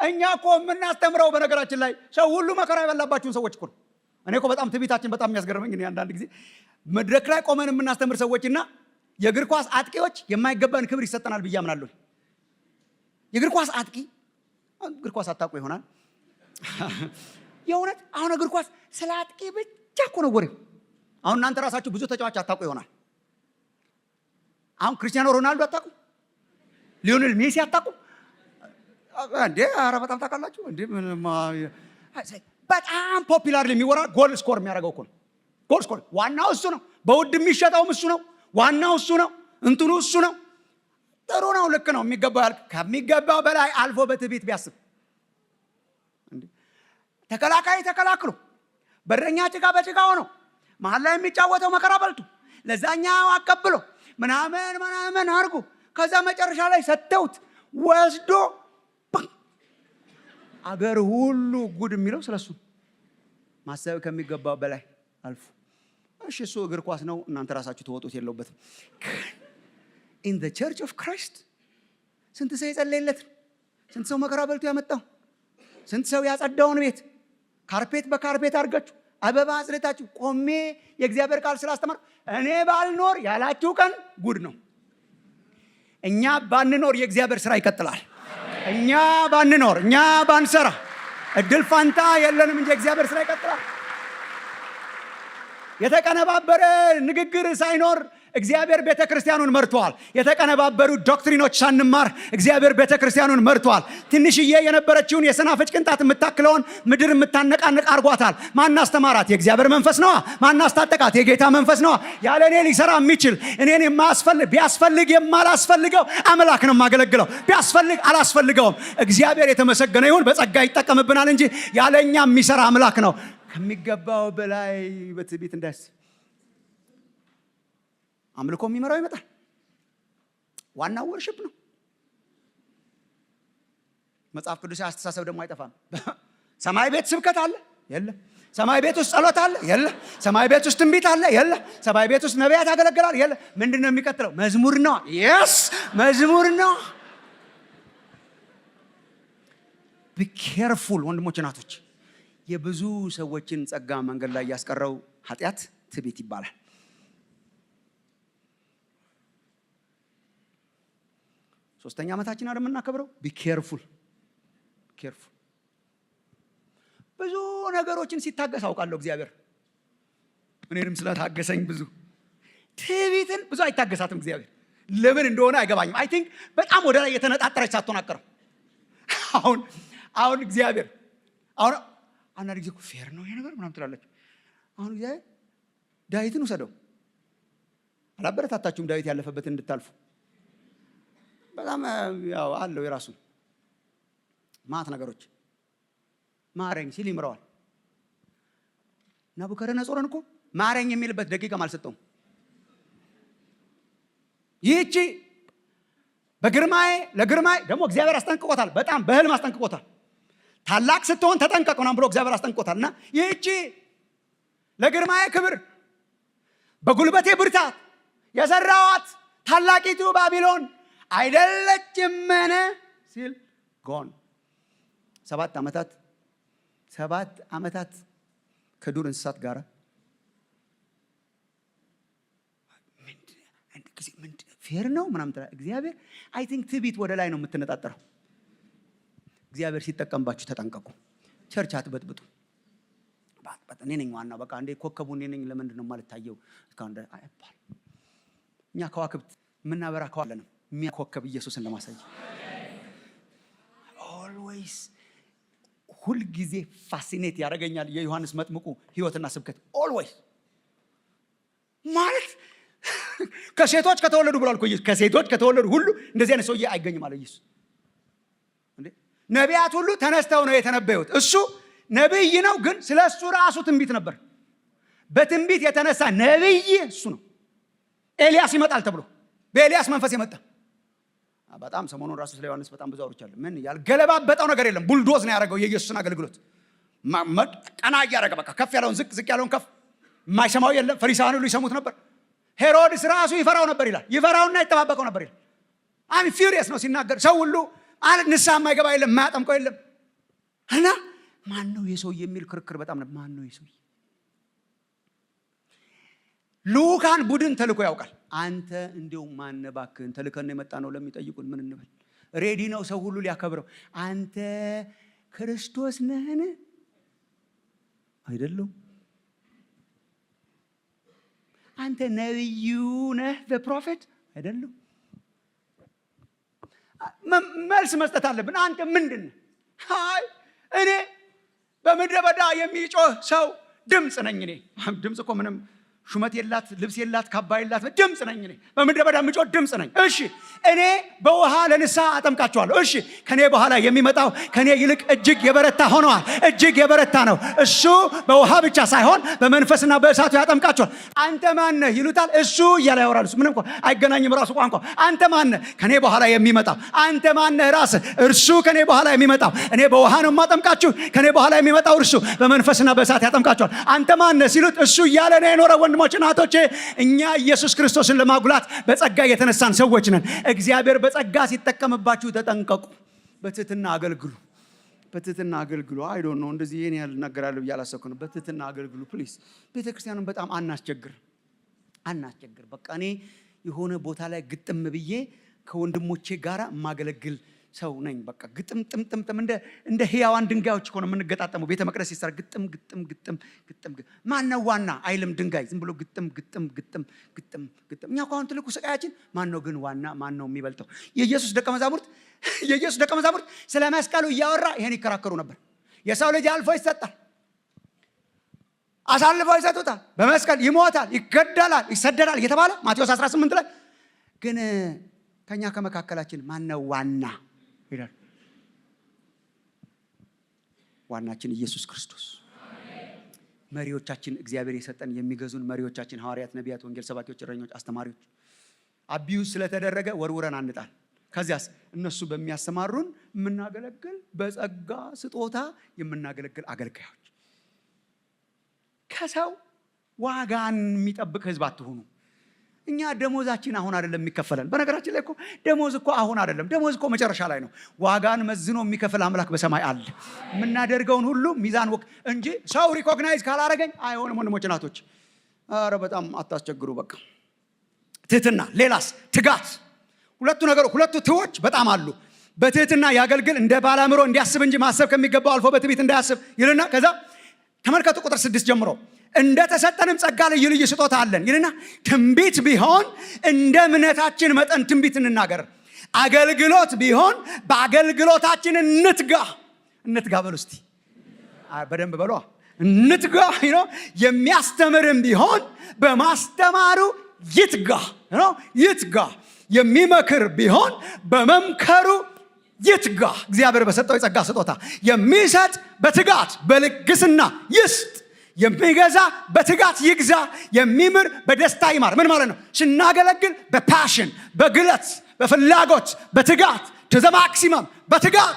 እኛ እኮ የምናስተምረው በነገራችን ላይ ሰው ሁሉ መከራ የበላባችሁን ሰዎች እኮ ነው። እኔ እኮ በጣም ትዕቢታችን በጣም የሚያስገርመኝ፣ እኔ አንዳንድ ጊዜ መድረክ ላይ ቆመን የምናስተምር ሰዎችና የእግር ኳስ አጥቂዎች የማይገባን ክብር ይሰጠናል ብዬ አምናለሁ። የእግር ኳስ አጥቂ፣ እግር ኳስ አታውቁ ይሆናል። የእውነት አሁን እግር ኳስ ስለ አጥቂ ብቻ እኮ ነው ወሬው። አሁን እናንተ ራሳችሁ ብዙ ተጫዋች አታውቁ ይሆናል። አሁን ክርስቲያኖ ሮናልዶ አታውቁ፣ ሊዮኔል ሜሲ አታውቁ እንዴ? ኧረ በጣም ታውቃላችሁ እንዴ? በጣም popular የሚወራ goal score የሚያደርገው እኮ ነው። Goal score ዋናው እሱ ነው። በውድ የሚሸጠውም እሱ ነው። ዋናው እሱ ነው። እንትኑ እሱ ነው። ጥሩ ነው፣ ልክ ነው። የሚገባው ያህል ከሚገባው በላይ አልፎ በትዕቢት ቢያስብ፣ ተከላካይ ተከላክሎ፣ በረኛ ጭቃ በጭቃ ሆኖ፣ መሀል ላይ የሚጫወተው መከራ በልቶ፣ ለዛኛው አቀብሎ ምናምን ምናምን አድርጎ፣ ከዛ መጨረሻ ላይ ሰጥተውት ወስዶ አገር ሁሉ ጉድ የሚለው ስለሱ፣ ማሰብ ከሚገባው በላይ አልፎ። እሺ፣ እሱ እግር ኳስ ነው፣ እናንተ ራሳችሁ ተወጡት፣ የለውበትም። In the church of Christ ስንት ሰው የጸለየለት፣ ስንት ሰው መከራ በልቶ ያመጣው፣ ስንት ሰው ያጸዳውን ቤት carpet በ carpet አድርጋችሁ፣ አበባ አጽድታችሁ፣ ቆሜ የእግዚአብሔር ቃል ስላስተማር እኔ ባልኖር ያላችሁ ቀን ጉድ ነው። እኛ ባንኖር የእግዚአብሔር ስራ ይቀጥላል። እኛ ባንኖር፣ እኛ ባንሰራ እድል ፋንታ የለንም እንጂ የእግዚአብሔር ስራ ይቀጥላል። የተቀነባበረ ንግግር ሳይኖር እግዚአብሔር ቤተ ክርስቲያኑን መርቷል። የተቀነባበሩ doctrine ኦች ሳንማር እግዚአብሔር ቤተ ክርስቲያኑን መርቷል። ትንሽዬ የነበረችውን የሰናፍጭ ቅንጣት የምታክለውን ምድር የምታነቃንቅ አርጓታል። ማን አስተማራት? የእግዚአብሔር መንፈስ ነዋ። ማን አስታጠቃት? የጌታ መንፈስ ነዋ። ያለ እኔ ሊሰራ የሚችል፣ እኔን የማያስፈልግ፣ ቢያስፈልግ የማላስፈልገው አምላክ ነው የማገለግለው። ቢያስፈልግ አላስፈልገውም። እግዚአብሔር የተመሰገነ ይሁን። በጸጋ ይጠቀምብናል እንጂ ያለ እኛ የሚሰራ አምላክ ነው። ከሚገባው በላይ በትዕቢት እንዳያስብ። አምልኮ የሚመራው ይመጣል። ዋናው worship ነው። መጽሐፍ ቅዱስ አስተሳሰብ ደግሞ አይጠፋም። ሰማይ ቤት ስብከት አለ? የለም። ሰማይ ቤት ውስጥ ጸሎት አለ? የለም። ሰማይ ቤት ውስጥ ትንቢት አለ? የለም። ሰማይ ቤት ውስጥ ነቢያት ያገለግላል? የለም። ምንድን ነው የሚቀጥለው? መዝሙር ነው። Yes፣ መዝሙር ነው። Be careful ወንድሞች፣ እናቶች። የብዙ ሰዎችን ጸጋ መንገድ ላይ ያስቀረው ኃጢአት ትዕቢት ይባላል። ሶስተኛ ዓመታችን አይደል የምናከብረው? Be careful, careful። ብዙ ነገሮችን ሲታገስ አውቃለሁ እግዚአብሔር። እኔንም ስለታገሰኝ ብዙ። ትዕቢትን ብዙ አይታገሳትም እግዚአብሔር። ለምን እንደሆነ አይገባኝም። I think በጣም ወደ ላይ የተነጣጠረች ሳትሆን አትቀርም። አሁን እግዚአብሔር አሁን አንዳንድ ጊዜ fair ነው ይሄ ነገር ምናምን ትላላችሁ። አሁን እግዚአብሔር ዳዊትን ውሰደው። አላበረታታችሁም ዳዊት ያለፈበትን እንድታልፉ። በጣም ያው አለው የራሱ ማት ነገሮች። ማረኝ ሲል ይምረዋል። ናቡከደነጾርን እኮ ማረኝ የሚልበት ደቂቃም አልሰጠውም። ይህቺ በግርማዬ ለግርማዬ ደግሞ እግዚአብሔር አስጠንቅቆታል። በጣም በህልም አስጠንቅቆታል። ታላቅ ስትሆን ተጠንቀቅ ምናምን ብሎ እግዚአብሔር አስጠንቅቆታል። እና ይህቺ ለግርማዬ ክብር በጉልበቴ ብርታት የሰራዋት ታላቂቱ ባቢሎን አይደለችምን ሲል gone። 7 ዓመታት፣ 7 ዓመታት ከዱር እንስሳት ጋር። Fair ነው ምናምን ትላለህ። እግዚአብሔር I think ትዕቢት ወደ ላይ ነው የምትነጣጠረው። እግዚአብሔር ሲጠቀምባችሁ ተጠንቀቁ። Church አትበጥብጡ። እኔ ነኝ ዋናው፣ በቃ እንዴ ኮከቡ እኔ ነኝ፣ ለምንድን ነው የማልታየው? እስካሁን አይባል። እኛ ከዋክብት የምናበራ ከዋለንም የሚያኮከብ ኢየሱስን ለማሳየት። Always ሁልጊዜ fascinate ያደርገኛል የዮሐንስ መጥምቁ ህይወትና ስብከት። Always ማለት ከሴቶች ከተወለዱ ብሏል እኮ ኢየሱስ። ከሴቶች ከተወለዱ ሁሉ እንደዚህ አይነት ሰውዬ አይገኝም አለ ኢየሱስ። እንዴ ነቢያት ሁሉ ተነስተው ነው የተነበዩት። እሱ ነቢይ ነው፣ ግን ስለ እሱ ራሱ ትንቢት ነበር። በትንቢት የተነሳ ነቢይ እሱ ነው። ኤልያስ ይመጣል ተብሎ በኤልያስ መንፈስ የመጣ። በጣም ሰሞኑን ራሱ ስለ ዮሐንስ በጣም ብዙ አውርቻለሁ። ምን ያልገለባበጠው ነገር የለም። Bulldoze ነው ያደረገው የኢየሱስን አገልግሎት፣ ቀና እያደረገ በቃ ከፍ ያለውን ዝቅ፣ ዝቅ ያለውን ከፍ። የማይሰማው የለም። ፈሪሳውያን ሁሉ ይሰሙት ነበር። ሄሮድስ ራሱ ይፈራው ነበር ይላል። ይፈራውና ይጠባበቀው ነበር ይላል። I'm furious ነው ሲናገር። ሰው ሁሉ ንስሐ የማይገባ የለም፣ የማያጠምቀው የለም። እና ማን ነው የሰውዬ የሚል ክርክር በጣም ነበር። ማን ነው የሰውዬ? ልኡካን ቡድን ተልኮ ያውቃል። አንተ እንዲው ማን እባክህን፣ ተልከን የመጣ ነው፣ ለሚጠይቁን ምን እንበል? Ready ነው ሰው ሁሉ ሊያከብረው። አንተ ክርስቶስ ነህን? አይደለም። አንተ ነቢዩ ነህ? Prophet? አይደለም። መልስ መስጠት አለብን። አንተ ምንድን ነህ? አይ እኔ በምድረ በዳ የሚጮህ ሰው ድምፅ ነኝ። እኔ ድምፅ እኮ ምንም ሹመት የላት፣ ልብስ የላት፣ ካባ የላት፣ ድምፅ ነኝ። እኔ በምድረ በዳ የምጮህ ድምፅ ነኝ። እሺ እኔ በውሃ ለንስሐ አጠምቃችኋለሁ። እሺ ከኔ በኋላ የሚመጣው ከኔ ይልቅ እጅግ የበረታ ሆነዋል። እጅግ የበረታ ነው። እሱ በውሃ ብቻ ሳይሆን በመንፈስና በእሳቱ ያጠምቃችኋል። አንተ ማነህ ይሉታል። እሱ እያለ ያወራል። እሱ ምንም እኮ አይገናኝም ራሱ ቋንቋ። አንተ ማነህ? ከኔ በኋላ የሚመጣው። አንተ ማነህ ራስህ? እርሱ ከኔ በኋላ የሚመጣው። እኔ በውሃ ነው የማጠምቃችሁ። ከኔ በኋላ የሚመጣው እርሱ በመንፈስና በእሳት ያጠምቃችኋል። አንተ ማነህ ሲሉት እሱ እያለ ነው የኖረው። ወንድሞች እናቶቼ፣ እኛ ኢየሱስ ክርስቶስን ለማጉላት በጸጋ የተነሳን ሰዎች ነን። እግዚአብሔር በጸጋ ሲጠቀምባችሁ ተጠንቀቁ። በትህትና አገልግሉ። በትህትና አገልግሉ። I don't know፣ እንደዚህ ይሄን ያህል እናገራለሁ ብዬ አላሰብኩ ነው። በትህትና አገልግሉ please። ቤተክርስቲያኑን በጣም አናስቸግር፣ አናስቸግር። በቃ እኔ የሆነ ቦታ ላይ ግጥም ብዬ ከወንድሞቼ ጋራ የማገለግል ሰው ነኝ። በቃ ግጥም ጥም ጥም ጥም፣ እንደ ህያዋን ድንጋዮች እኮ ነው የምንገጣጠመው። ቤተ መቅደስ ሲሰራ ግጥም ግጥም ግጥም ግጥም። ማን ነው ዋና አይልም ድንጋይ፣ ዝም ብሎ ግጥም ግጥም ግጥም ግጥም ግጥም። እኛ እኮ አሁን ትልቁ ስቃያችን ማን ነው ግን ዋና፣ ማን ነው የሚበልጠው? የኢየሱስ ደቀ መዛሙርት ስለ መስቀሉ እያወራ ይሄን ይከራከሩ ነበር። የሰው ልጅ አልፎ ይሰጣል፣ አሳልፈው ይሰጡታል፣ በመስቀል ይሞታል፣ ይገደላል፣ ይሰደዳል እየተባለ ማቴዎስ 18 ላይ፣ ግን ከኛ ከመካከላችን ማነው ዋና ይላል። ዋናችን ኢየሱስ ክርስቶስ። መሪዎቻችን እግዚአብሔር የሰጠን የሚገዙን መሪዎቻችን ሐዋርያት፣ ነቢያት፣ ወንጌል ሰባኪዎች፣ እረኞች፣ አስተማሪዎች abuse ስለተደረገ ወርውረን አንጣል። ከዚያስ እነሱ በሚያሰማሩን የምናገለግል፣ በጸጋ ስጦታ የምናገለግል አገልጋዮች። ከሰው ዋጋን የሚጠብቅ ህዝብ አትሁኑ። እኛ ደሞዛችን አሁን አይደለም የሚከፈለን። በነገራችን ላይ እኮ ደሞዝ እኮ አሁን አይደለም፣ ደሞዝ እኮ መጨረሻ ላይ ነው። ዋጋን መዝኖ የሚከፍል አምላክ በሰማይ አለ። የምናደርገውን ሁሉ ሚዛን ወቅ እንጂ ሰው recognize ካላረገኝ አይሆንም። ወንድሞች እናቶች፣ ኧረ በጣም አታስቸግሩ። በቃ ትህትና፣ ሌላስ ትጋት። ሁለቱ ነገሮች፣ ሁለቱ T ዎች በጣም አሉ። በትህትና ያገልግል፣ እንደ ባለአእምሮ እንዲያስብ እንጂ ማሰብ ከሚገባው አልፎ በትዕቢት እንዳያስብ ይልና፣ ከዛ ተመልከቱ ቁጥር 6 ጀምሮ፣ እንደ ተሰጠንም ጸጋ ልዩ ልዩ ስጦታ አለን ይልና፣ ትንቢት ቢሆን እንደ እምነታችን መጠን ትንቢት እንናገር፣ አገልግሎት ቢሆን በአገልግሎታችን እንትጋ። እንትጋ በሉ እስቲ፣ በደንብ በሏ። እንትጋ ነው። የሚያስተምርም ቢሆን በማስተማሩ ይትጋ ነው፣ ይትጋ። የሚመክር ቢሆን በመምከሩ ይትጋ፣ እግዚአብሔር በሰጠው የጸጋ ስጦታ። የሚሰጥ በትጋት በልግስና ይስጥ። የሚገዛ በትጋት ይግዛ። የሚምር በደስታ ይማር። ምን ማለት ነው? ስናገለግል በ passion፣ በግለት፣ በፍላጎት፣ በትጋት፣ to the maximum በትጋት።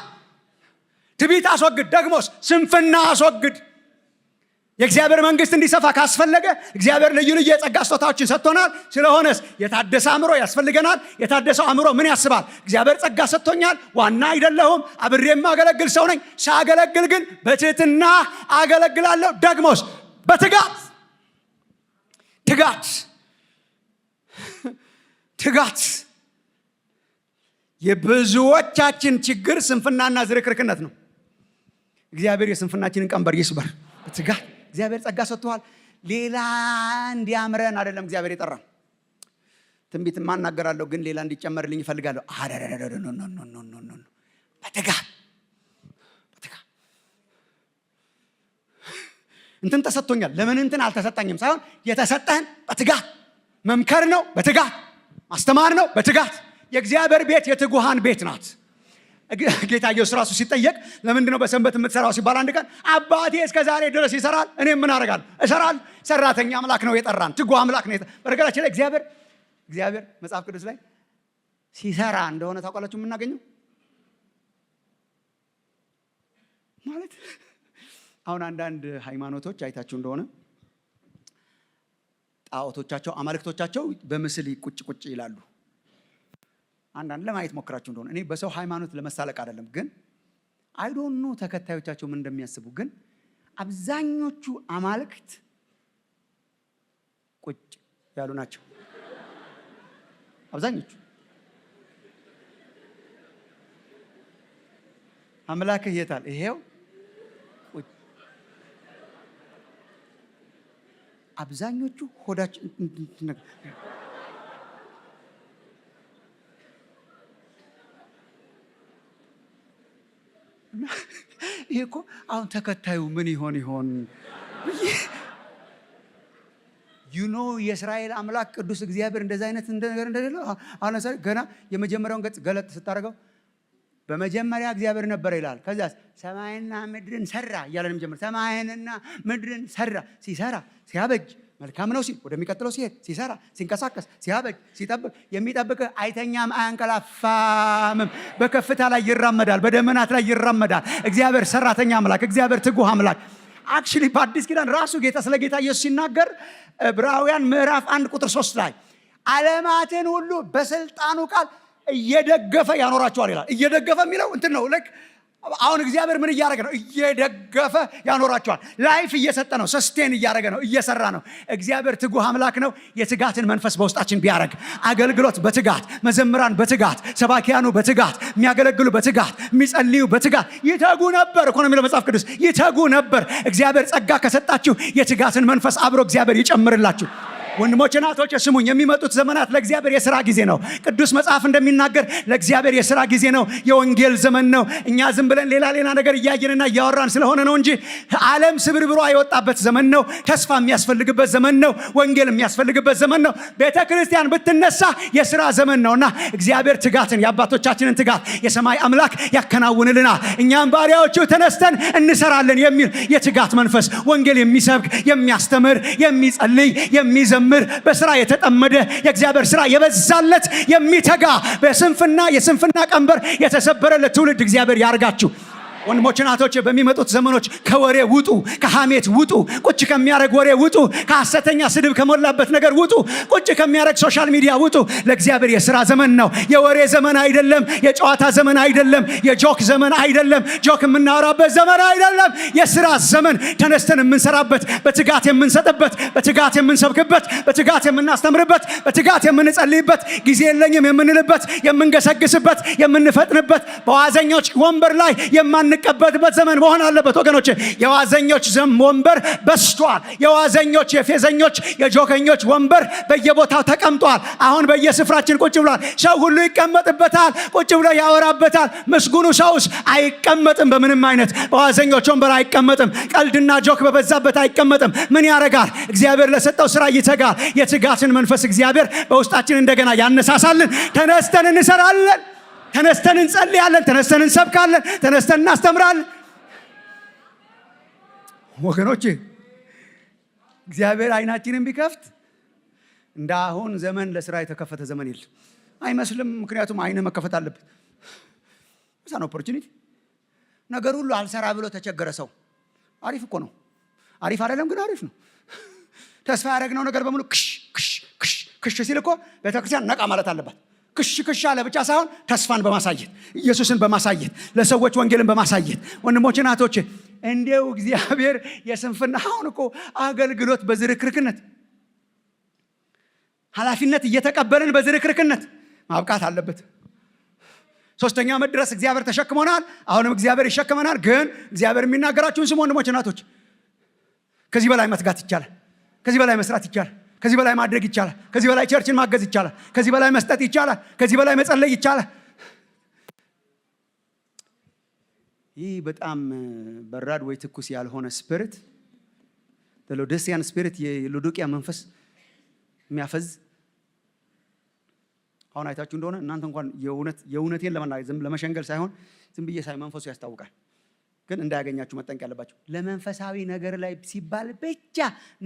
ትዕቢት አስወግድ፣ ደግሞስ ስንፍና አስወግድ። የእግዚአብሔር መንግስት እንዲሰፋ ካስፈለገ እግዚአብሔር ልዩ ልዩ የጸጋ ስጦታዎችን ሰጥቶናል። ስለሆነስ የታደሰ አእምሮ ያስፈልገናል። የታደሰው አእምሮ ምን ያስባል? እግዚአብሔር ጸጋ ሰጥቶኛል፣ ዋና አይደለሁም፣ አብሬ የማገለግል ሰው ነኝ። ሳገለግል ግን በትህትና አገለግላለሁ። ደግሞስ በትጋት። ትጋት፣ ትጋት። የብዙዎቻችን ችግር ስንፍናና ዝርክርክነት ነው። እግዚአብሔር የስንፍናችንን ቀንበር ይስበር። በትጋት። እግዚአብሔር ጸጋ ሰጥቶሃል። ሌላ እንዲያምረን አይደለም እግዚአብሔር የጠራን። ትንቢት እናገራለሁ ግን ሌላ እንዲጨመርልኝ እፈልጋለሁ። No፣ በትጋት፣ በትጋት። እንትን ተሰጥቶኛል፣ ለምን እንትን አልተሰጠኝም ሳይሆን የተሰጠህን በትጋት መምከር ነው፣ በትጋት ማስተማር ነው፣ በትጋት። የእግዚአብሔር ቤት የትጉሃን ቤት ናት። ጌታ ኢየሱስ ራሱ ሲጠየቅ ለምንድን ነው በሰንበት የምትሰራው ሲባል፣ አንድ ቀን አባቴ እስከ ዛሬ ድረስ ይሰራል፣ እኔም ምን አደርጋለሁ? እሰራለሁ። ሰራተኛ አምላክ ነው የጠራን፣ ትጉ አምላክ ነው። በነገራችን ላይ እግዚአብሔር መጽሐፍ ቅዱስ ላይ ሲሰራ እንደሆነ ታውቃላችሁ የምናገኘው። ማለት አሁን አንዳንድ ሃይማኖቶች አይታችሁ እንደሆነ ጣዖቶቻቸው፣ አማልክቶቻቸው በምስል ቁጭ ቁጭ ይላሉ። አንዳንድ ለማየት ሞክራችሁ እንደሆነ፣ እኔ በሰው ሃይማኖት ለመሳለቅ አይደለም፣ ግን I don't know ተከታዮቻቸው ምን እንደሚያስቡ፣ ግን አብዛኞቹ አማልክት ቁጭ ያሉ ናቸው። አብዛኞቹ። አምላክህ የታል? ይሄው ቁጭ። አብዛኞቹ ሆዳችን። ይሄ እኮ አሁን ተከታዩ ምን ይሆን ይሆን? የእስራኤል አምላክ ቅዱስ እግዚአብሔር እንደዚ አይነት ነገር እንደሌለ፣ አሁን ለምሳሌ ገና የመጀመሪያውን ገጽ ገለጥ ስታደርገው በመጀመሪያ እግዚአብሔር ነበረ ይላል። ከዚያስ ሰማይና ምድርን ሰራ እያለ ነው የሚጀምር። ሰማይንና ምድርን ሰራ። ሲሰራ፣ ሲያበጅ፣ መልካም ነው ሲል ወደሚቀጥለው ሲሄድ፣ ሲሰራ፣ ሲንቀሳቀስ፣ ሲያበጅ፣ ሲጠብቅ፣ የሚጠብቅህ አይተኛም አያንቀላፋምም። በከፍታ ላይ ይራመዳል፣ በደመናት ላይ ይራመዳል። እግዚአብሔር ሰራተኛ አምላክ፣ እግዚአብሔር ትጉህ አምላክ። Actually በአዲስ ኪዳን ራሱ ጌታ ስለ ጌታ ኢየሱስ ሲናገር ዕብራውያን ምዕራፍ 1 ቁጥር 3 ላይ ዓለማትን ሁሉ በስልጣኑ ቃል እየደገፈ ያኖራቸዋል ይላል። እየደገፈ የሚለው እንትን ነው፣ ልክ አሁን እግዚአብሔር ምን እያደረገ ነው? እየደገፈ ያኖራቸዋል። Life እየሰጠ ነው። Sustain እያደረገ ነው። እየሰራ ነው። እግዚአብሔር ትጉህ አምላክ ነው። የትጋትን መንፈስ በውስጣችን ቢያደርግ፣ አገልግሎት በትጋት፣ መዘምራን በትጋት፣ ሰባኪያኑ በትጋት፣ የሚያገለግሉ በትጋት፣ የሚጸልዩ በትጋት ይተጉ ነበር እኮ ነው የሚለው መጽሐፍ ቅዱስ። ይተጉ ነበር። እግዚአብሔር ጸጋ ከሰጣችሁ የትጋትን መንፈስ አብሮ እግዚአብሔር ይጨምርላችሁ። ወንድሞች፣ እናቶች ስሙኝ፣ የሚመጡት ዘመናት ለእግዚአብሔር የሥራ ጊዜ ነው። ቅዱስ መጽሐፍ እንደሚናገር ለእግዚአብሔር የሥራ ጊዜ ነው። የወንጌል ዘመን ነው። እኛ ዝም ብለን ሌላ ሌላ ነገር እያየንና እያወራን ስለሆነ ነው እንጂ ዓለም ስብርብሯ የወጣበት ዘመን ነው። ተስፋ የሚያስፈልግበት ዘመን ነው። ወንጌል የሚያስፈልግበት ዘመን ነው። ቤተ ክርስቲያን ብትነሳ የሥራ ዘመን ነውና እግዚአብሔር ትጋትን፣ የአባቶቻችንን ትጋት የሰማይ አምላክ ያከናውንልናል። እኛም ባሪያዎቹ ተነስተን እንሰራለን የሚል የትጋት መንፈስ፣ ወንጌል የሚሰብክ፣ የሚያስተምር፣ የሚጸልይ፣ የሚዘምር፣ በስራ የተጠመደ፣ የእግዚአብሔር ስራ የበዛለት፣ የሚተጋ፣ በስንፍና የስንፍና ቀንበር የተሰበረለት ትውልድ እግዚአብሔር ያርጋችሁ። ወንድሞች፣ እናቶች፣ በሚመጡት ዘመኖች ከወሬ ውጡ፣ ከሐሜት ውጡ፣ ቁጭ ከሚያደርግ ወሬ ውጡ፣ ከሐሰተኛ ስድብ ከሞላበት ነገር ውጡ፣ ቁጭ ከሚያደርግ social media ውጡ። ለእግዚአብሔር የሥራ ዘመን ነው። የወሬ ዘመን አይደለም። የጨዋታ ዘመን አይደለም። የ joke ዘመን አይደለም። Joke የምናወራበት ዘመን አይደለም። የሥራ ዘመን፣ ተነስተን የምንሰራበት፣ በትጋት የምንሰጥበት፣ በትጋት የምንሰብክበት፣ በትጋት የምናስተምርበት፣ በትጋት የምንጸልይበት፣ ጊዜ የለኝም የምንልበት፣ የምንገሰግስበት፣ የምንፈጥንበት፣ በዋዘኞች ወንበር ላይ የማንቀመጥበት ዘመን መሆን አለበት ወገኖች። የዋዘኞች ወንበር በዝቷል። የዋዘኞች፣ የፌዘኞች፣ የጆከኞች ወንበር በየቦታው ተቀምጧል። አሁን በየስፍራችን ቁጭ ብሏል። ሰው ሁሉ ይቀመጥበታል፣ ቁጭ ብሎ ያወራበታል። ምስጉኑ ሰውስ አይቀመጥም። በምንም አይነት በዋዘኞች ወንበር አይቀመጥም። ቀልድና joke በበዛበት አይቀመጥም። ምን ያደርጋል? እግዚአብሔር ለሰጠው ስራ ይተጋል። የትጋትን መንፈስ እግዚአብሔር በውስጣችን እንደገና ያነሳሳልን። ተነስተን እንሰራለን። ተነስተን እንጸልያለን። ተነስተን እንሰብካለን። ተነስተን እናስተምራለን። ወገኖቼ፣ እግዚአብሔር አይናችንን ቢከፍት እንደ አሁን ዘመን ለስራ የተከፈተ ዘመን የለም አይመስልም። ምክንያቱም አይን መከፈት አለበት። It's an opportunity። ነገር ሁሉ አልሰራ ብሎ ተቸገረ ሰው። አሪፍ እኮ ነው። አሪፍ አይደለም ግን አሪፍ ነው። ተስፋ ያደረግነው ነገር በሙሉ ክሽ ክሽ ክሽ ክሽ ሲል እኮ ቤተክርስቲያን ነቃ ማለት አለባት። ክሽ ክሽ አለ ብቻ ሳይሆን ተስፋን በማሳየት፣ ኢየሱስን በማሳየት፣ ለሰዎች ወንጌልን በማሳየት። ወንድሞች፣ እናቶች፣ እንዴው እግዚአብሔር የስንፍና፣ አሁን እኮ አገልግሎት በዝርክርክነት፣ ኃላፊነት እየተቀበልን በዝርክርክነት ማብቃት አለበት። 3ኛ ዓመት ድረስ እግዚአብሔር ተሸክሞናል። አሁንም እግዚአብሔር ይሸክመናል። ግን እግዚአብሔር የሚናገራችሁን ስሙ ወንድሞች፣ እናቶች። ከዚህ በላይ መትጋት ይቻላል። ከዚህ በላይ መስራት ይቻላል። ከዚህ በላይ ማድረግ ይቻላል። ከዚህ በላይ church ን ማገዝ ይቻላል። ከዚህ በላይ መስጠት ይቻላል። ከዚህ በላይ መጸለይ ይቻላል። ይህ በጣም በራድ ወይ ትኩስ ያልሆነ spirit፣ Laodicean spirit፣ የሎዶቅያ መንፈስ የሚያፈዝ። አሁን አይታችሁ እንደሆነ እናንተ እንኳን የእውነት የእውነቴን ለመናገር፣ ዝም ለመሸንገል ሳይሆን ዝም ብዬ ሳይ መንፈሱ ያስታውቃል። ግን እንዳያገኛችሁ መጠንቀቅ ያለባችሁ ለመንፈሳዊ ነገር ላይ ሲባል ብቻ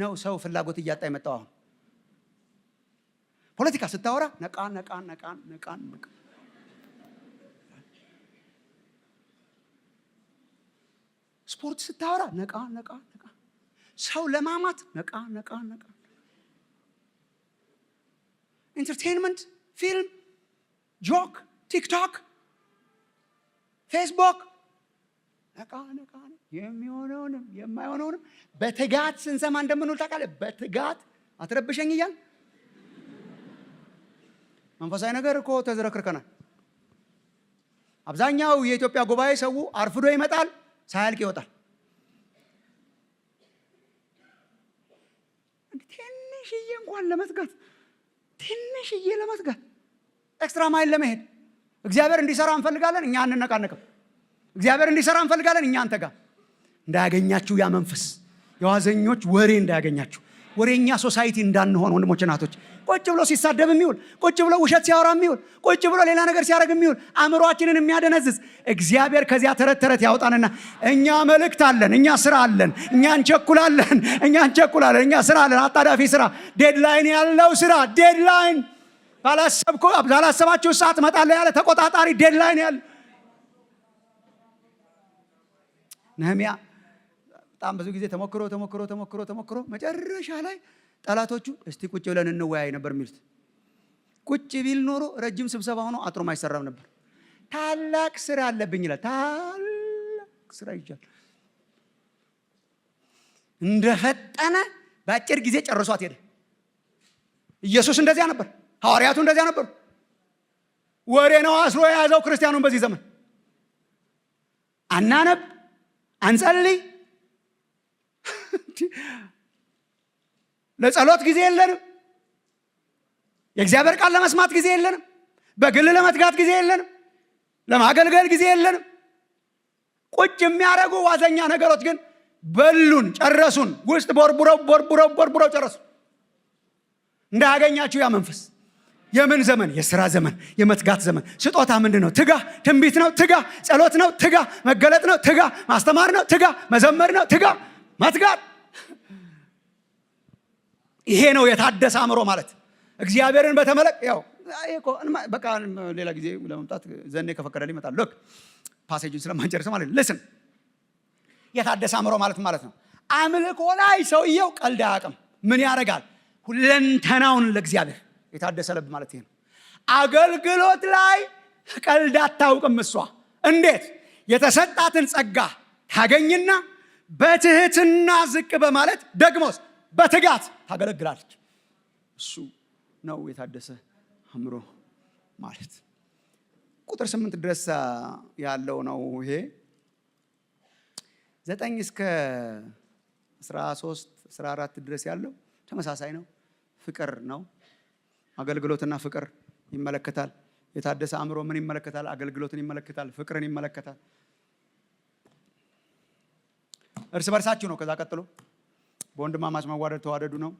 ነው ሰው ፍላጎት እያጣ የመጣው። አሁን ፖለቲካ ስታወራ ነቃ ነቃ ነቃ ነቃ ነቃ። ስፖርት ስታወራ ነቃ ነቃ ነቃ። ሰው ለማማት ነቃ ነቃ ነቃ። Entertainment፣ ፊልም፣ joke፣ ቲክቶክ፣ ፌስቡክ ነቃ ነቃ። የሚሆነውንም የማይሆነውንም በትጋት ስንሰማ እንደምንውል ታውቃለህ። በትጋት አትረብሸኝ እያል መንፈሳዊ ነገር እኮ ተዝረክርከናል። አብዛኛው የኢትዮጵያ ጉባኤ ሰው አርፍዶ ይመጣል፣ ሳያልቅ ይወጣል። ትንሽዬ እንኳን ለመትጋት፣ ትንሽዬ ለመትጋት፣ extra mile ለመሄድ፣ እግዚአብሔር እንዲሰራ እንፈልጋለን፣ እኛ አንነቃነቅም። እግዚአብሔር እንዲሰራ እንፈልጋለን፣ እኛ አንተጋ። እንዳያገኛችሁ ያ መንፈስ፣ የዋዘኞች ወሬ እንዳያገኛችሁ፣ ወሬኛ society እንዳንሆን ወንድሞች፣ እናቶች። ቁጭ ብሎ ሲሳደብ የሚውል፣ ቁጭ ብሎ ውሸት ሲያወራ የሚውል፣ ቁጭ ብሎ ሌላ ነገር ሲያደርግ የሚውል፣ አእምሯችንን የሚያደነዝዝ፣ እግዚአብሔር ከዚያ ተረት ተረት ያውጣንና እኛ መልእክት አለን፣ እኛ ስራ አለን፣ እኛ እንቸኩላለን፣ እኛ እንቸኩላለን፣ እኛ ስራ አለን፣ አጣዳፊ ስራ፣ deadline ያለው ስራ፣ deadline፣ ባላሰብኩ ባላሰባችሁ ሰዓት እመጣለሁ ያለ ተቆጣጣሪ deadline ያለ። ነህሚያ በጣም ብዙ ጊዜ ተሞክሮ ተሞክሮ ተሞክሮ ተሞክሮ መጨረሻ ላይ ጠላቶቹ እስቲ ቁጭ ብለን እንወያይ ነበር የሚሉት። ቁጭ ቢል ኖሮ ረጅም ስብሰባ ሆኖ አጥሮም አይሰራም ነበር። ታላቅ ስራ አለብኝ ይላል። ታላቅ ስራ ይዣል። እንደፈጠነ በአጭር ጊዜ ጨርሷት ሄደ። ኢየሱስ እንደዚያ ነበር። ሐዋርያቱ እንደዚያ ነበሩ። ወሬ ነው አስሮ የያዘው ክርስቲያኑን። በዚህ ዘመን አናነብ፣ አንጸልይ፣ ለጸሎት ጊዜ የለንም። የእግዚአብሔር ቃል ለመስማት ጊዜ የለንም። በግል ለመትጋት ጊዜ የለንም። ለማገልገል ጊዜ የለንም። ቁጭ የሚያደርጉ ዋዘኛ ነገሮች ግን በሉን፣ ጨረሱን። ውስጥ ቦርቡረው ቦርቡረው ቦርቡረው ጨረሱ። እንዳያገኛችሁ ያ መንፈስ። የምን ዘመን? የስራ ዘመን፣ የመትጋት ዘመን። ስጦታ ምንድን ነው? ትጋ። ትንቢት ነው፣ ትጋ። ጸሎት ነው፣ ትጋ። መገለጥ ነው፣ ትጋ። ማስተማር ነው፣ ትጋ። መዘመር ነው፣ ትጋ። መትጋት። ይሄ ነው የታደሰ አእምሮ ማለት። እግዚአብሔርን በተመለክ ያው በቃ ሌላ ጊዜ ለመምጣት ዘኔ ከፈቀደልኝ ይመጣል። Look፣ passage ኡን ስለማንጨርሰው ማለት ነው። Listen፣ የታደሰ አእምሮ ማለት ማለት ነው። አምልኮ ላይ ሰውየው ቀልድ አያውቅም። ምን ያደርጋል? ሁለንተናውን ለእግዚአብሔር። የታደሰ ልብ ማለት ይሄ ነው። አገልግሎት ላይ ቀልድ አታውቅም እሷ። እንዴት? የተሰጣትን ጸጋ ታገኝና በትህትና ዝቅ በማለት፣ ደግሞስ በትጋት ታገለግላለች። እሱ ነው የታደሰ አእምሮ ማለት። ቁጥር 8 ድረስ ያለው ነው ይሄ። 9 እስከ 13፣ 14 ድረስ ያለው ተመሳሳይ ነው። ፍቅር ነው። አገልግሎትና ፍቅር ይመለከታል። የታደሰ አእምሮ ምን ይመለከታል? አገልግሎትን ይመለከታል። ፍቅርን ይመለከታል። እርስ በርሳችሁ ነው። ከዛ ቀጥሎ በወንድማማች መዋደድ ተዋደዱ ነው።